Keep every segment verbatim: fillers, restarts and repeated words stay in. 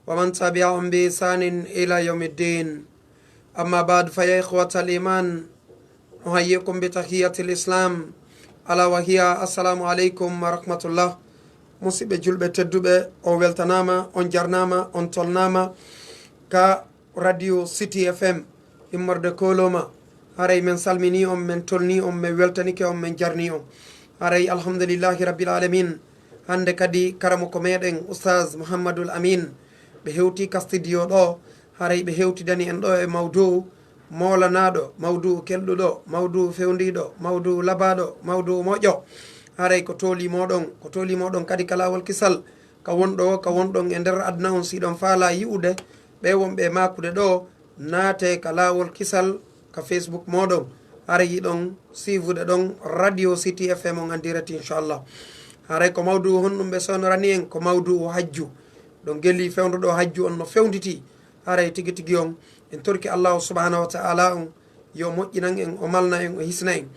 ومن تبعهم بإحسان إلى يوم الدين. أما بعد، فيا إخوة الإيمان، أحييكم بتحية الإسلام، ألا وهي السلام عليكم ورحمة الله. Musidɓe julɓe tedduɓe, on weltanaama, on jarnaama, on tolnaama ka Radio City F M immorde Koloma. Haray men salmini on, men tolni on, men weltanike on, men jarni on. Haray alhamdulillahi rabbil alamin. Hannde kadi karamoko meɗen Oustaz Mouhamadul Amin, ɓe hewti ka studio ɗo. Haray ɓe hewtidani en ɗo e mawduu moolanaɗo, mawduu kelɗuɗo, mawduu fewndiɗo, mawduu labaɗo, mawduu moƴƴo. Haray ko tooli moɗon, ko tooli moɗon kadi ka laawol kisal, ka wonɗo o, ka wonɗon e nder aduna on, si ɗon faala yi'ude ɓe wonɓe e maakude ɗo, naate ka laawol kisal ka Facebook moɗon. Haray yiɗon siivude ɗon Radio City F M on en direct, inchallah. Haray ko mawduu honɗum ɓe sewnorani en? Ko mawduu hajju. Ɗon geli fewndo ɗo hajju on no fewnditi. Haray tigi tigi on, en torki Allahu subhanahu wa ta'ala on, yo moƴƴinan en, o malna en, o hisna en.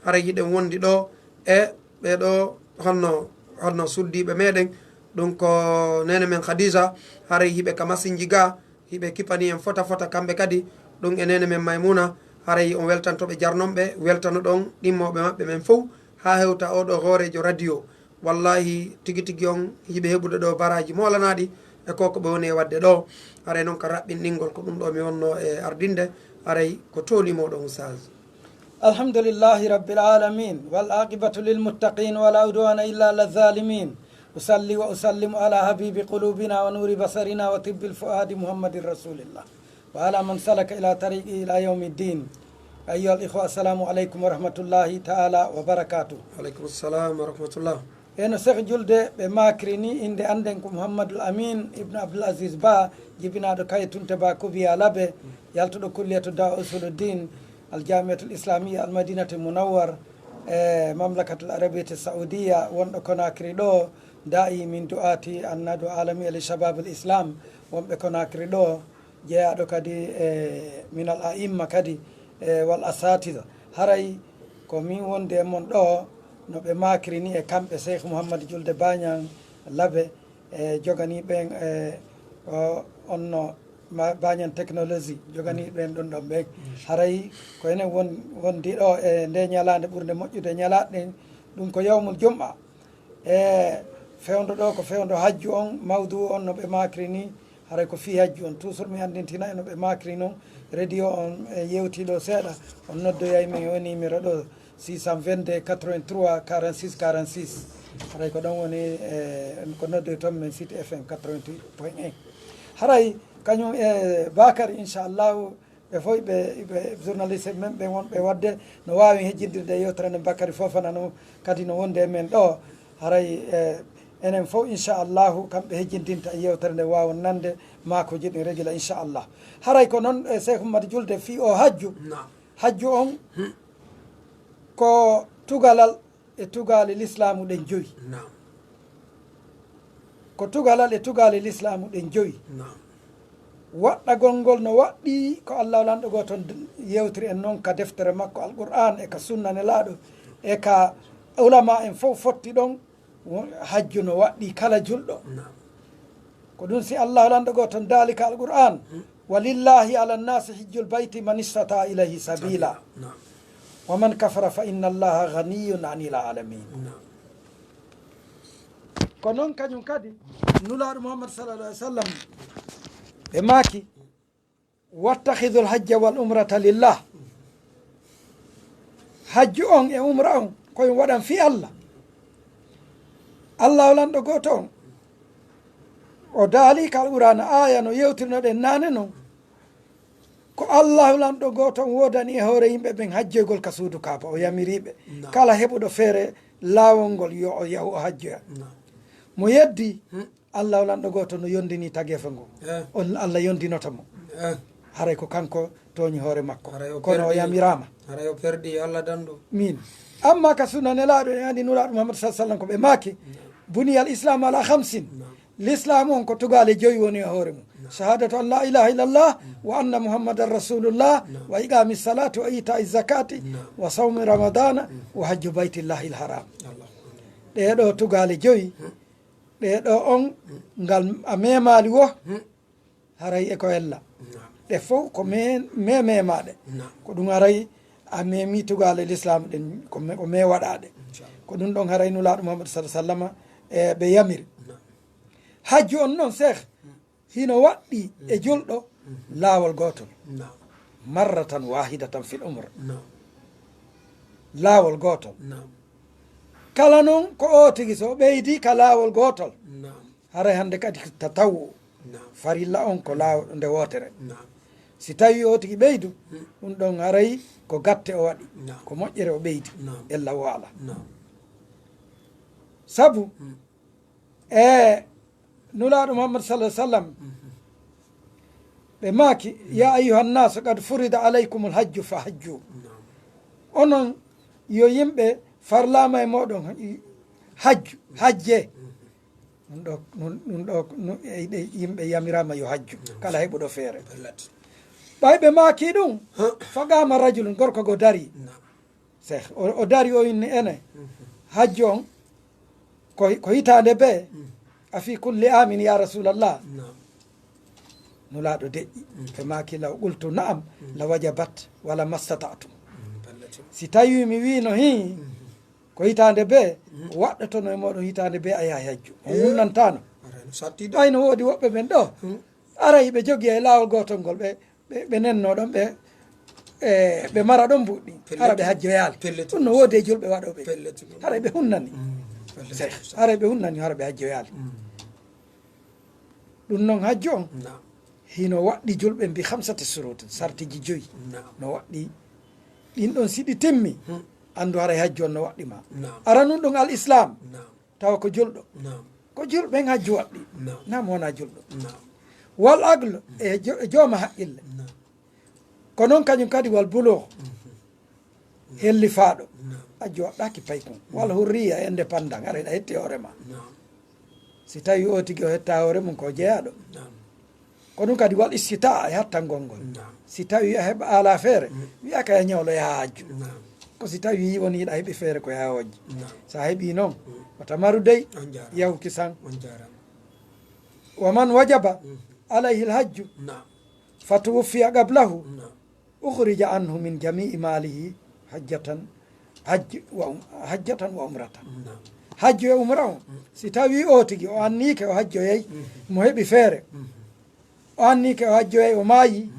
Haray hiɗen wondi ɗo e ɓe ɗo honno, honno suddiiɓe meɗen. Ɗum ko neene men Khadija, haray hiɓe ka masinji ga, hiɓe kipani en fota fota kamɓe kadi. Ɗum e neene men Maymuna, haray on weltanto ɓe jarnon ɓe, weltano ɗon ɗimmoɓe maɓɓe men fow, haa hewta oɗo hooreejo radio. Wallahi, tigi tigi on hiɓe heɓude ɗo baraaji moolanaɗi e ko ko ɓe woni e waɗde ɗo. Haray noon ka raɓɓinɗingol ko ɗum ɗo mi wonno e ardinde, haray ko tooli moɗon Oustaz. الحمد لله رب العالمين، والعاقبة للمتقين، ولا عدوان إلا على الظالمين. أصلي وأسلم على حبيب قلوبنا ونور بصرنا وطب الفؤاد محمد رسول الله، وعلى من سلك إلى طريقه إلى يوم الدين. أيها الإخوة، السلام عليكم ورحمة الله تعالى وبركاته. Aleykum salam wa rahmatullah. E no Seeku Julde ɓe maakri ni, innde annden ko Mouhamadul Amin Ibn Abdul Aziz Ba, jibinaaɗo Kaye Tunte Ba Kubiya Labe, yaltuɗo Kulliyatu Dawa Usuluddin, Al Jamiatul Islamiyya Al Madinatul Munawwar, e Mamlakatul Arabiyati Saudiyya, wonɗo Conakry ɗo, daa'i min du'aati Annadu Alamiya li Shababul Islam, wonɓe Conakry ɗo, jeyaaɗo kadi e minal a'imma kadi, e wal asatida. Haray ko min wondi e mon ɗo, no ɓe maakri ni e kamɓe Seeku Mouhamadou Julde Bañang Labe, e joganii ɓen, e, o, on no ma-, Bañang Technologie, joganii ɓen ɗon ɗon ɓen. Haray ko enen won-, wondi ɗo e nde ñalaande ɓurnde moƴƴude ñalaaɗe ɗen, ɗum ko yawmul jum'a. E fewndo ɗo ko fewndo hajju on, mawduu on no ɓe maakri ni, haray ko fii hajju on. Toujours mi anndintina e no ɓe maakri non, radio on e yewtii ɗo seeɗa, on noddoyay men e o numéro ɗo, six cent vingt-deux quatre-vingt-trois quarante-six quarante-six. Haray ko ɗon woni, e, ko noddoyton men City F M quatre-vingt-huit point un. Haray kañum e Bakary, inchallahu, ɓe fof ɓe, ɓe journaliste men ɓe wonɓe waɗde no waawi hejjindirde e yewtere nde. Bakary Fofana no kadi no wondi e men ɗo. Haray, e, enen fof, inchallahu, kamɓe hejjindinta e yewtere nde, waawon nande maakuuji ɗin regila, inchallah. Haray ko noon, e, Seeku Madi Julde fii o hajju. Naam. Hajju on ko tugalal e tugaale lislaamu ɗen joyi. Naam. Ko tugalal e tugaale lislaamu ɗen joyi. Naam. Waɗɗagol ngol no waɗɗii ko Allahu Lanɗo gooto on d-, yewtiri en noon ka deftere makko Alqur'aan e ka sunna Nelaaɗo e ka ulama en fof fotti ɗon. Wo-, hajju no waɗɗii kala julɗo. Naam. Ko ɗum si Allahu Lanɗo gooto on daali ka Alqur'aan, "Walillahi ala nnasi hijjul bayti man istata ilayhi sabila. Naam. Wa man kafara fa inna Allaha ghaniyyun anil alamin." Naam. Ko noon kañum kadi Nulaaɗo Muhammad sallallahu alaihi wasallam ɓe maaki, "Wattakhidhul hajja wal umrata lillah." Hajju on e umra on ko on waɗan fii Allah. Allahu Lanɗo gooto on, o daali ka Alqur'aana aaya no yewtirnoɗen naane non. Ko Allahu Lanɗo gooto on woodani e hoore yimɓe ɓen hajjoygol ka suudu Kaaba, o yamiriiɓe. Naam. Kala heɓuɗo feere laawol ngol yo o yahu o hajjoya. Naam. Mo yeddi, hmm, Allahu Lanɗo gooto no yondini tageefe ngon. Eh. On Allah yondinoto mo. Eh. Haray ko kanko tooñi hoore makko. Haray o perdi. Kono o yamiraama. Haray o perdi, yo Allah dandu. Min. Amma ka sunna Nelaaɗo en andi Nulaaɗo Muhammad sallallahu alaihi wasallam ko ɓe maaki, "Buniyal Islamu ala khamsin." Naam. L'islam on ko tugaale joyi woni e hoore mum. Naam. Shahadatu an la ilaha illallah, mm, wa anna Muhammadan rasulullah, naam, wa iqami salati wa ita'i zakati, naam, wa sawmi ramadana, mm, wa hajju baytillahi l haram. Allahu akbar. Ɗee ɗo tugaale joyi, mm, ɗee ɗo on, mm, ngal a memaali wo, mm, Haray e ko ella. Naam. Ɗe fof ko me-, me-, memaɗe. Naam. Ko ɗum haray a memi tugaale l'islam ɗen, ko me-, ko me waɗaɗe. Inchallah. Ko ɗum ɗon haray Nulaaɗo Muhammad sallallahu alaihi wasallam, e, ɓe yamiri. Naam. Hajju on noon, Seex, hino waɗɗi e julɗo laawol gootol. Naam. Marratan wahidatan fil umr. Naam. Laawol gootol. Naam. Kala noon ko o tigi so ɓeydi ka laawol gootol. Naam. Haray hannde kadi tatawwu. Naam. Farilla on ko laaw-, nde wootere. Naam. Si tawi o tigi ɓeydu, ɗum ɗon haray ko gatte o waɗi. Naam. Ko moƴƴere o ɓeydi. Naam. Ella o ala. Naam. Sabu, e Nulaaɗo Muhammad sallallahu alaihi wasallam, ɓe maaki, "Ya ayyuhan nasu, qad furida alaykumul hajju fa hajju." Naam. Onon yo yimɓe, farlaama e mooɗon hajju, hajje. Ɗum ɗo, ɗum, ɗum ɗo, ɗum, e, e, yimɓe yamiraama yo hajju, naam, kala heɓuɗo feere. Bellat. Ɓay ɓe maaki ɗum, fa qaama rajulun, gorko go dari. Naam. Seex, o, o dari, o inni ene, hajju on, ko, ko hitaande bee? A fi kulli amin, ya Rasulallah? Naam. Nulaaɗo deƴƴi, ɓe maaki, "Law qultu na'am, la wajabat, wala mastata'tum." Bellat. Si tawi mi wiino hii, ko hitaande bee, waɗɗotono e mooɗon hitaande bee a yahay hajju. On hunnantaano. Aray no satti de. Ɓay no woodi woɓɓe ɓen ɗo. Aray ɓe jogi e laawol gootol ngol, ɓe, ɓe, ɓe nenno ɗon, ɓe, e, ɓe mara ɗon mbuuɗi. Pellet. Hara ɓe hajjoyaali. Pellet. Ɗum no woodi e julɓe waɗooɓe. Pellet. Haray ɓe hunnani. Pellet. Seex, haray ɓe hunnani, hara ɓe hajjoyaali. Ɗum noon hajju on, naam, hino waɗɗi julɓe mbi khamsati shuruutin, sartiji joyi. Naam. No waɗɗi, ɗin ɗon si ɗi timmi, anndu haray hajju on no waɗɗi ma. Naam. Aranun ɗum al islam, naam, tawa ko julɗo. Naam. Ko julɓe en hajju waɗɗi. Naam. Naam, wona julɗo. Naam. Wal aql, e jo-, e jooma haqqille. Naam. Ko noon kañum kadi wal buluugh, hellifaaɗo. Naam. Hajju waɗɗaaki paykun. Wal hurriya, indépendant, aray a hetti hoore ma. Naam. Si tawi o tigi o hetta hoore mum ko jeyaaɗo. Naam. Ko ɗum kadi wal istita'a e hattangol ngol. Naam. Si tawi a heɓa ala feere, wi'aaka ya ñawlo ya hajju. Naam. Ko si tawi woni hiɗa heɓi feere ko ya hojji. Naam. Sa heɓi noon, wata maru dey, on jaaraama, yahu kisan. On jaaraama. Wa man wajaba alayhi al hajju, naam, fa tuwuffiya qablahu, naam, ukhrija anhu min jami'i malihi hajjatan, hajj wa um-, hajjatan wa umratan. Naam. Hajju e umra on, si tawi o tigi o anniike o hajjoyay, mo heɓi feere, o anniike o hajjoyay, o maayi,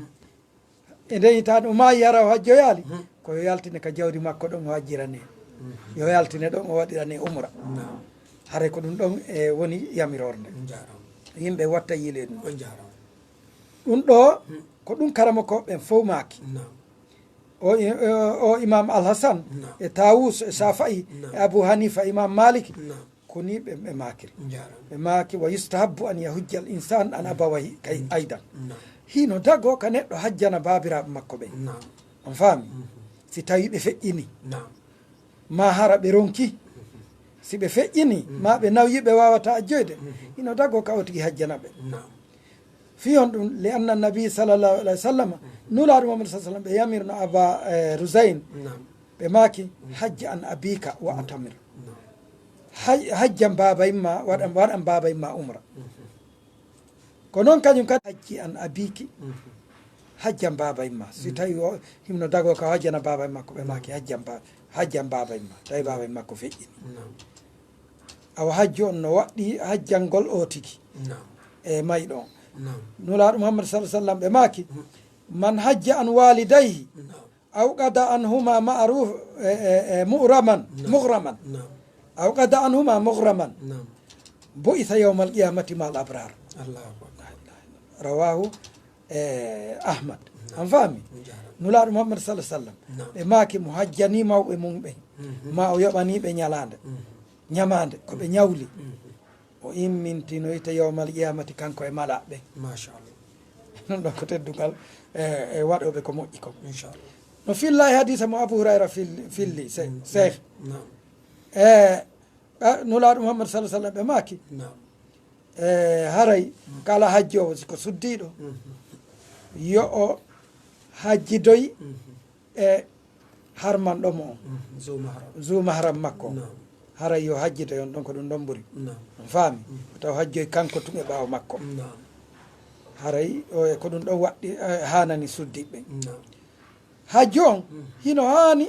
e nden hitaande o maayi, hara o hajjoyaali, ko yo yaltine ka jawdi makko ɗon o hajjirane. Yo yaltine ɗon o waɗirane umra. Naam. Haray ko ɗum ɗon e woni yamirorde. On jaaraama. Yimɓe watta yiile ɗum. On jaaraama. Ɗum ɗo, ko ɗum karamokooɓe ɓen fow maaki. Naam. O, o, o Imam Al Hasan, naam, e Tawus, e Shafa'i, naam, e Abu Hanifa, Imam Malik, naam, ko ni ɓe, ɓe maakiri. Jaaraama. Ɓe maaki, "Wa yustahabbu an yahujja al insan an abawayhi kay aydan." Naam. Hino dago ka neɗɗo hajjana baabiraaɓe makko ɓen. Naam. On faami? Si tawi ɓe feƴƴini. Naam. Ma hara ɓe ronki. Si ɓe feƴƴini, ma ɓe nawyi ɓe waawata hajjoyde, hino dago ka o tigi hajjana ɓe. Naam. Fii honɗum? Li anna nabi sallallahu alayhi wa sallam, Nulaaɗo Muhammad sallallahu alayhi wa sallam, ɓe yamirno Aba, eh, Ruzayn, naam, ɓe maaki, "Hajja an abika wa atamir." Naam. Haj-, hajjan baaba imma, waɗan, waɗan baaba imma umra. Ko noon kañum kadi hajji an abiki, hajjan baaba imma. Si tawi o hino dago ka hajjana baaba imma, ko ɓe maaki hajjan ba-, hajjan baaba imma. Tawi baaba imma ko feƴƴini. Naam. Awa hajju on no waɗɗi hajjangol o tigi. Naam. E mayɗo on. Naam. Nulaaɗo Muhammad sallallahu alaihi wa sallam ɓe maaki, "Man hajja an walidayhi, naam, aw qada anhuma ma'ruf, e, e, e, mu'raman, naam, mughraman. Naam. Aw qada anhuma mughraman. Naam. Bu'itha yawmal qiyamati ma'al abrar." Allahu akbar. Rawahu, e, Ahmad. Naam. An faami? Jaaraama. Nulaaɗo Muhammad sallallahu alaihi wa sallam. Naam. Ɓe maaki mo hajjani mawɓe mum ɓen. Mhm. Ma o yoɓani ɓe ñalaande. Mhm. Ñamaande, ko ɓe ñawli. Mhm. O immintinoyta yawmal qiyamati kanko e malaɓe. Machallah. Ɗum ɗon ko teddungal, e, e waɗooɓe ko moƴƴi kon. Inchallah. No filla e hadiisa mo Abu Hurayra fil-, filli, se-, mm, seeh. Naam. E, a, Nulaaɗo Muhammad sallallahu alaihi wa sallam ɓe maaki. Naam. E, haray, mm, kala hajjoowo, si ko suddiiɗo, mhm, yo o hajjidoy, mhm, e harmanɗo mo on. Mhm. Zu mahram. Zu mahram makko. Naam. Haray yo hajjidoy on ɗon ko ɗum ɗon ɓuri. Naam. On faami? Mhm. Taw hajjoy kanko tun e ɓaawo makko. Naam. Haray o e ko ɗum ɗon waɗɗi, eh, haanani suddiɓe. Naam. Hajju on, mhm, hino haani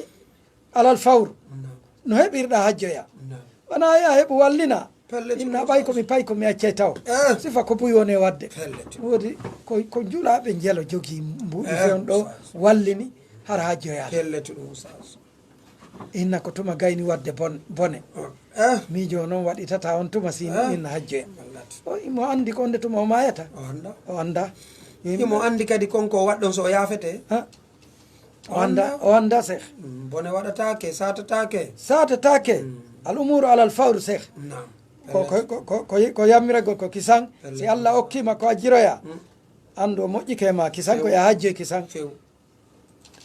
alal fawru. Naam. No heɓirɗa hajjoya. Naam. Wona ya heɓu wallina. Pellet. Inna ɓay ko mi pay ko mi accay taw. Eh. Sifa ko buy woni e waɗde. Pellet. Woodi ko, ko julaaɓe njelo jogii mbuuɗi, eh, fewn ɗo, ustaz, wallini hara hajjoyaali. Pellet ɗum, ustaz. Inna ko tuma gayni waɗde bon-, bone. Oh. Eh. Miijo noon waɗitata on tuma si, eh, inna hajjoya. Wallati. O imo anndi ko onde tuma o maayata. O annda. O annda. Imo anndi kadi kon ko waɗɗon so o yaafete. Ha? O annda, o annda, Seex. Mm, bone waɗataake, saatataake. Saatataake. Mm. Al umuru alal fawru, Seex. Naam. Ko, ko, ko, ko, ko, ko yammiragol ko kisan. Pellet. Si Allah okkiima ko a jiroya. Mm. Anndu o moƴƴike ma kisan ko, few, ya hajjoy kisan. Few.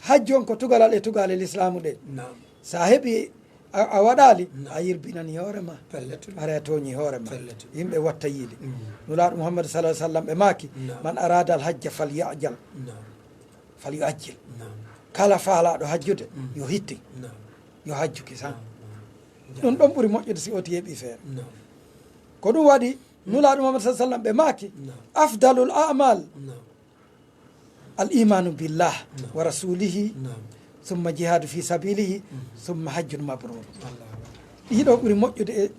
Hajju on ko tugalal e tugaale lislaamu ɗe. Naam. So a heɓi a, a waɗaali, naam, a yirbinani hoore ma. Pellet. Ara a tooñi hoore ma. Pellet. Yimɓe watta yiili. Mm. Nulaaɗo Muhammadu sallallahu alaihi wasallam ɓe maaki, naam, "Man arada al hajja fal ya'jal." Naam. "Fal yu'ajjil." Naam. Kala faalaaɗo hajjude, mm, yo hitti. Naam. Yo hajju kisan. Naam, naam. Ɗum ɗon ɓuri moƴƴude si o heɓi feere. Naam. Ko ɗum waɗi, mm, Nulaaɗo Muhammadu sallallahu alaihi wasallam ɓe maaki, naam, "Afdalul a'mal." Naam. Al imanu billah, naam, wa rasulihi, naam, summa jihadu fi sabilihi, mhm, summa hajjun mabrur. Allahu akbar. Ɗiɗo ɓuri moƴƴude e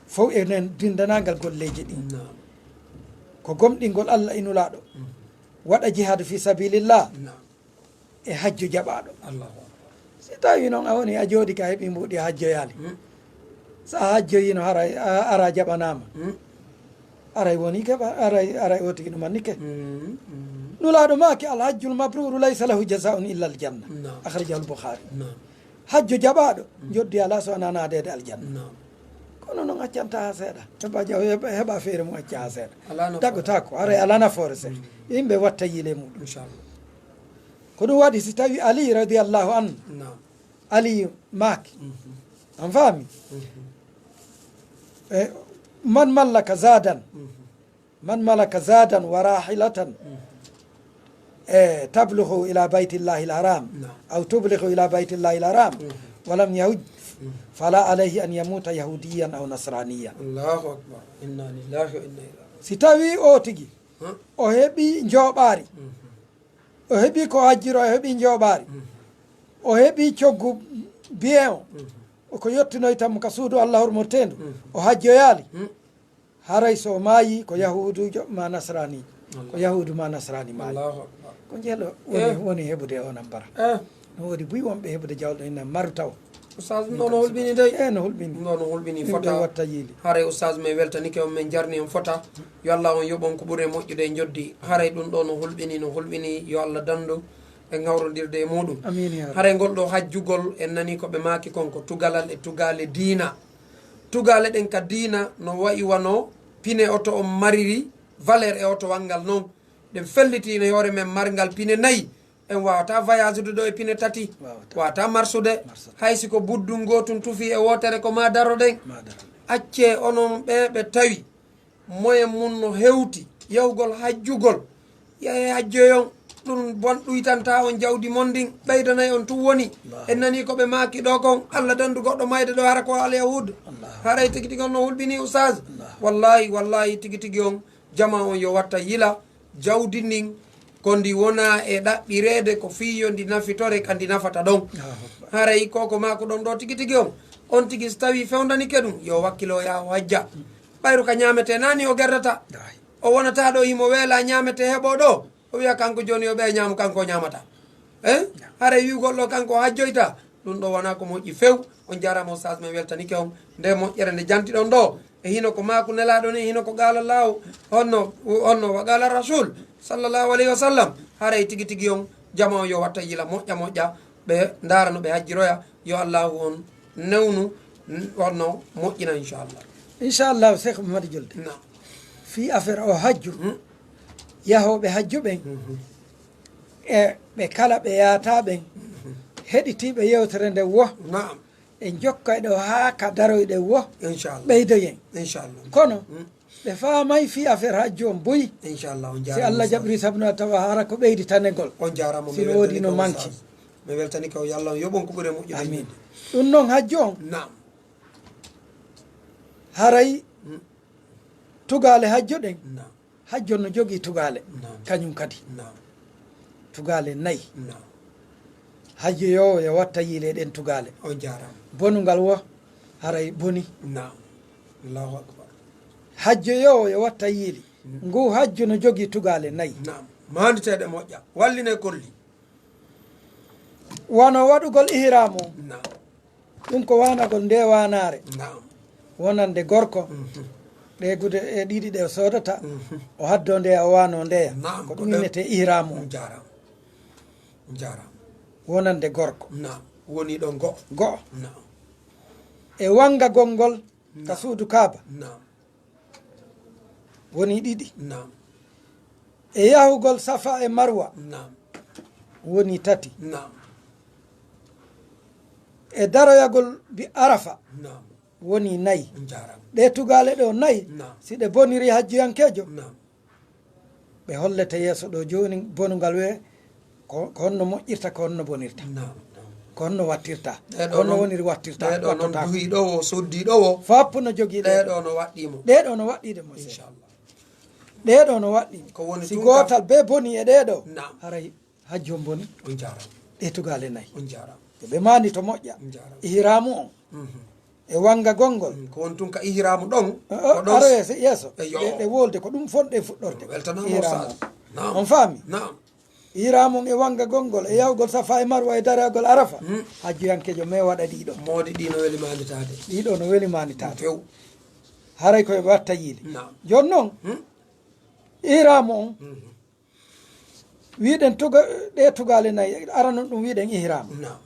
fow e nen dindanangal golleeji ɗin. Naam. Ko gomɗingol Allah e Nulaaɗo, mhm, waɗa jihadu fi sabilillah, naam, e hajju jaɓaaɗo. Allahu akbar. Si tawi noon a woni a jooɗi ka heɓi mbuuɗi a hajjoyaali. Hmm. So a hajjoyiino haray a ara jaɓanaama. Hmm. Aray woni keɓa, aray, aray o tigi ɗum anni ke. Hmm, hmm. Nulaaɗo maaki, "Al hajjul mabruru laysa lahu jazaa'un illa al janna." Naam. Akhrajahu al Bukhari. Naam. Hajjo jaɓaaɗo, hmm, njoddi alaa so wonaa naadeede aljanna. Naam. Kono noon accanta haa seeɗa. Heɓa jaw-, heɓa, heɓa feere mum acca haa seeɗa. Alaa nafoore. Dagotaako, aray alaa nafoore se. Hmm. Yimɓe watta yiile muɗum. Inchallah. Ko ɗum waɗi si tawi Ali radiyallahu anhu, naam, Ali maaki. Mhm. An faami? Mhm. E, man mallaka zadan, mhm, man malaka zadan wa rahilatan, mhm, e, tablughu ila baytillahi al-haram, naam, aw tublughu ila baytillahi al-haram, mhm, wa lam yahujj, mhm, fala alayhi an yamuta yahudiyan aw nasraniyan. Allahu akbar. Inna lillahi wa inna ilayhi raji'un. Si tawi o tigi, huh? O heɓi njooɓaari, mhm, o heɓi ko hajjiro, o heɓi njooɓaari. Mhm. O heɓi coggu biye o. Mhm. O ko yottinoyta mo ka suudu Allah hormorteendu. Mhm. O hajjoyaali. Mhm. Haray so o maayi ko yahuudujo ma nasrani. Ko Allah. Yahuudu ma nasrani maayi. Allahu akbar. Ko njelo woni, eh, woni heɓude o nambara. Eh. No woodi buy wonɓe heɓude jawle ina maru taw. Oustaz, ɗum ɗo no hulɓini dey. Eh, no hulɓini. Ɗum ɗo no hulɓini. Yimɓe fota. Watta yiili. Haray Oustaz, men weltanike on, men jarni on fota. Yo Allah on yoɓon ko ɓuri e moƴƴude e njoddi. Haray ɗum ɗo no hulɓini, no hulɓini. Yo Allah dandu e ŋawrondirde e muɗum. Amiin, ya Rabbi. Haray ngol ɗo hajjugol, en nani ko ɓe maaki kon ko tugalal e tugaale diina. Tugaale ɗen ka diina no wayi wano pine oto on mariri, valeur e otowal ngal non. Ɗen felliti e hoore men margal pine nayi. En wawata voyage-ude ɗo e pine tati. Wawata. Wawata marsude. Marsude. Hay si ko buddun gootun tufi e wootere ko ma daroɗen. Ma daroɗen. Accee onon ɓe ɓe tawi moyen mun no hewti yahugol hajjugol. Yahe hajjoyon, ɗum bon ɗuytanta on jawdi mon ndin, ɓeydanay on tun woni. Allahu. En nani ko ɓe maaki ɗo kon, Allah dandu goɗɗo mayde ɗo hara ko al yahud. Allahu. Haray tigi tigi on no hulɓini, Oustaz. Allahu. Wallahi, wallahi, tigi tigi on, jama on yo watta yila. Jawdi ndin ko ndi wona e ɗaɓɓireede ko fii yo ndi nafitore ka ndi nafata ɗon. Allahu akbar. Haray ko ko maakuɗon ɗo tigi tigi on, on tigi so tawii fewndanike ɗum, yo wakkilo yaha o hajja. Ɓayru ka ñaametee naani o gerdata. Ay. O wonata ɗo himo weela ñaametee heɓo ɗo. O wiya kanko jooni yo ɓe ñaamu, kanko o ñaamata. Eh? Haray wi'ugol ɗo kanko o hajjoyta. Ɗum ɗo wonaa ko moƴƴi few. On jaaraama Oustaz, men weltanike on. Nde moƴƴere nde jantiɗon ɗo, e hino ko maaku Nelaaɗo ni, hino ko qaala Allaahu, honno, honno wa qaala Rasul, sallallahu alayhi wa sallam. Haray tigi tigi on, jama on yo watta yila moƴƴa moƴƴa, ɓe ndaara no ɓe hajjiroya. Yo Allaahu on newnu, n-, honno moƴƴina, inchallah. Inchallah, Cheikh Mamadou Julde. Naam. Fii affaire o hajju, hmm? Yahooɓe hajju ɓen, mhm, e ɓe kala ɓe yaata ɓen, mhm, heɗitiiɓe yewtere nde wo. Naam. En jokkay ɗo haa ka daroyɗen wo. Inchallah. Ɓeydoyen. Inchallah. Kono, hmm, ɓe faamay fii affaire hajju on buy. Inchallah, on jaaraama. Si Allah jaɓiri sabu na tawa hara ko ɓeyditanegol. On jaaraama, si mi no woodi weltanike no on manki. Ustaz. Mi weltanike on, yo Allah on yoɓon ko ɓuri e moƴƴude. Amin. Ɗum noon hajju on. Naam. Haray, hmm, tugaale hajju ɗen. Naam. Hajjo no jogii tugaale, Naam. Kañum kadi. Naam. Tugaale nayi. Naam. Hajjo yoowo yo watta yiile e ɗen tugaale. On jaaraama. Bonungal wo, haray boni. Naam. Allahu akbar. Hajjo yoowo yo watta yiili. Ngu hajjo no jogii tugaale nayi. Naam. Maanditeeɗe moƴƴa. Walline kolli. Wano waɗugol ihraamu. Naam. Ɗum ko waanagol nde waanaare. Naam. Wonande gorko. Mhm. Ɗe gude e ɗiɗi ɗe o soodata. Mhm. O haddo ndeya, o waano ndeya. Naam, Ko ko ɗum ɗen- innetee ihraamu. On jaaraama. On jaaraama. Wonande gorko. Naam. Woni ɗo ngo. Go'o. Naam. E wangagol ngol ka suudu Kaaba. Naam. Woni ɗiɗi. Naam. E yahugol Safa e Marwa. Naam. Woni tati. Naam. E daroyagol bi Arafa. Naam. Woni nayi. On jaaraama. Ɗe tugaale ɗo nayi. Naam. Si ɗe boniri hajjiyankeejo. Naam. Ɓe hollete yeeso ɗo jooni bonungal we ko, ko honno moƴƴirta, ko honno bonirta. Naam. Naam. Ko honno wattirta. Ɗee ɗo Ko honno noon- woniri wattirta. Ɗee ɗo noon Wattotaako. duhii ɗo o, soddii ɗo o. Fappu no jogii Ɗee ɗe. Ɗo no waɗɗii mo. Ɗee ɗo no waɗɗii de mo. Inchallah. Ɗee ɗo no waɗɗii. Ko woni Si tun gootal kam- be boni e ɗee ɗo. Naam. Haray hajjo on boni. On jaaraama. Ɗe tugaale nayi. On jaaraama. Yo ɓe maani to moƴƴa. On jaaraama. Ihraamu on. Mhm. E wangagol ngol. Mm, ko won tun ka ihraamu ɗon. O- o- Ko ɗon Aro yeeso, yeeso. Eyo. Ɗe, ɗe wolde ko ɗum fonɗe fuɗɗorde. Weltanaama Ihraamu Oustaz. on. Naam. On faami? Naam. Ihraamu on e wangagol ngol, e yahugol Safa e Marwa e daragol Arafa. Mm. Hajjiyankeejo me waɗa ɗiɗo. Moodi ɗi no weli maanditaade. Ɗiɗo no weli maanditaade. Few. Haray ko e watta yiili. Naam. Jooni noon, Hmm? ihraamu on, Mhm. wiɗen tuga, ɗe tugaale nayi, arano ɗum wiɗen ihraamu. Naam.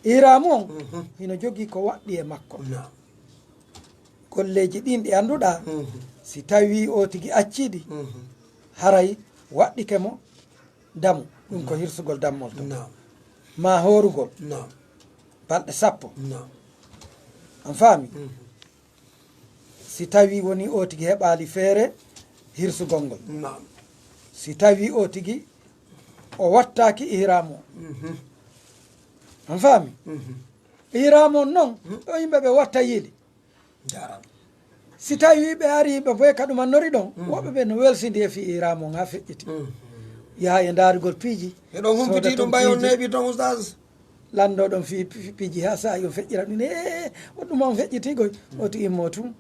Ihraamu on, Mhm. hino jogii ko waɗɗi e makko. Naam. Golleeji ɗin ɗi annduɗaa, Mhm. si tawi o tigi acciɗi, Mhm. haray waɗɗike mo damu. Ɗum ko hirsugol dammol to. Naam. Ma hoorugol Naam. balɗe sappo. Naam. On faami? Mhm. Si tawi woni o tigi heɓaali feere hirsugol ngol. Naam. Si tawi o tigi o wattaaki ihraamu o. Mhm. On faami? Mhm. Ihraamu on noon, ɗo yimɓe ɓe watta yiili. Jaaraama. Si tawi ɓe ari, ɓe boye ka ɗumannori ɗon, woɓɓe ɓe no welsindi e fii ihraamu on haa feƴƴiti. Mhm. Yaha e ndaarugol piiji. Eɗon humpiti ɗum ɓay on neeɓi ton, Oustaz? Lanndo ɗon fii pi-, piiji haa saa'i on feƴƴira ɗum. Ee, o ɗum on feƴƴiti koy. O ti immo tun.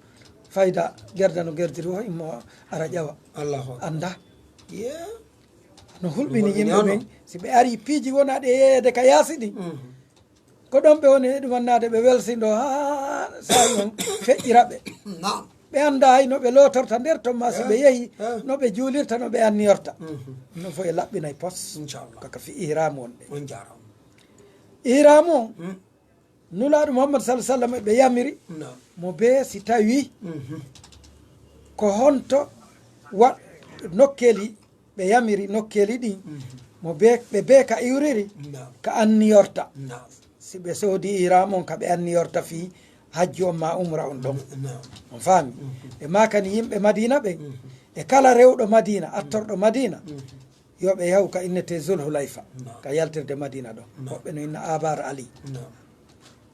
Fayda gerda no gerdiri o, immo ara ƴawa. Allahu akbar. Annda. Yeah. No hulɓini yimɓe ɓen. Si ɓe ari piiji wona ɗe yeeyede ka yaasi ɗin. Mhm. Ko ɗon ɓe woni e ɗumannaade ɓe welsindo haa saa'i on feƴƴira ɓe. Naam. Ɓe annda hay no ɓe lootorta nder ton ma si ɓe yehi, no ɓe juulirta, no ɓe anniyorta. Mhm. No fof e laɓɓinay pos. Inchallah. Kaka fi ihraamu on ɗe. On jaaraama. Ihraamu on, Nulaaɗo Muhammad sallallahu alaihi wasallam ɓe yamiri Naam. Mo bee si tawi Mhm. ko honto wa-, nokkeeli ɓe yamiri nokkeeli ɗin, Mhm. mo bee, ɓe bee ka iwriri, Naam. Ka anniyorta. Naam. Si ɓe soodi ihraamu on ka ɓe anniyorta fii hajju on maa umra on ɗon. Naam. On faami? Mhm. Ɓe maakani yimɓe Madiina ɓen, Mhm. e kala rewɗo Madiina, attorɗo Madiina, Mhm. yo ɓe yahu ka innetee Zulhulayfa, Naam. Ka yaltirde Madiina ɗon. Naam. Woɓɓe no inna Abar Ali. Naam.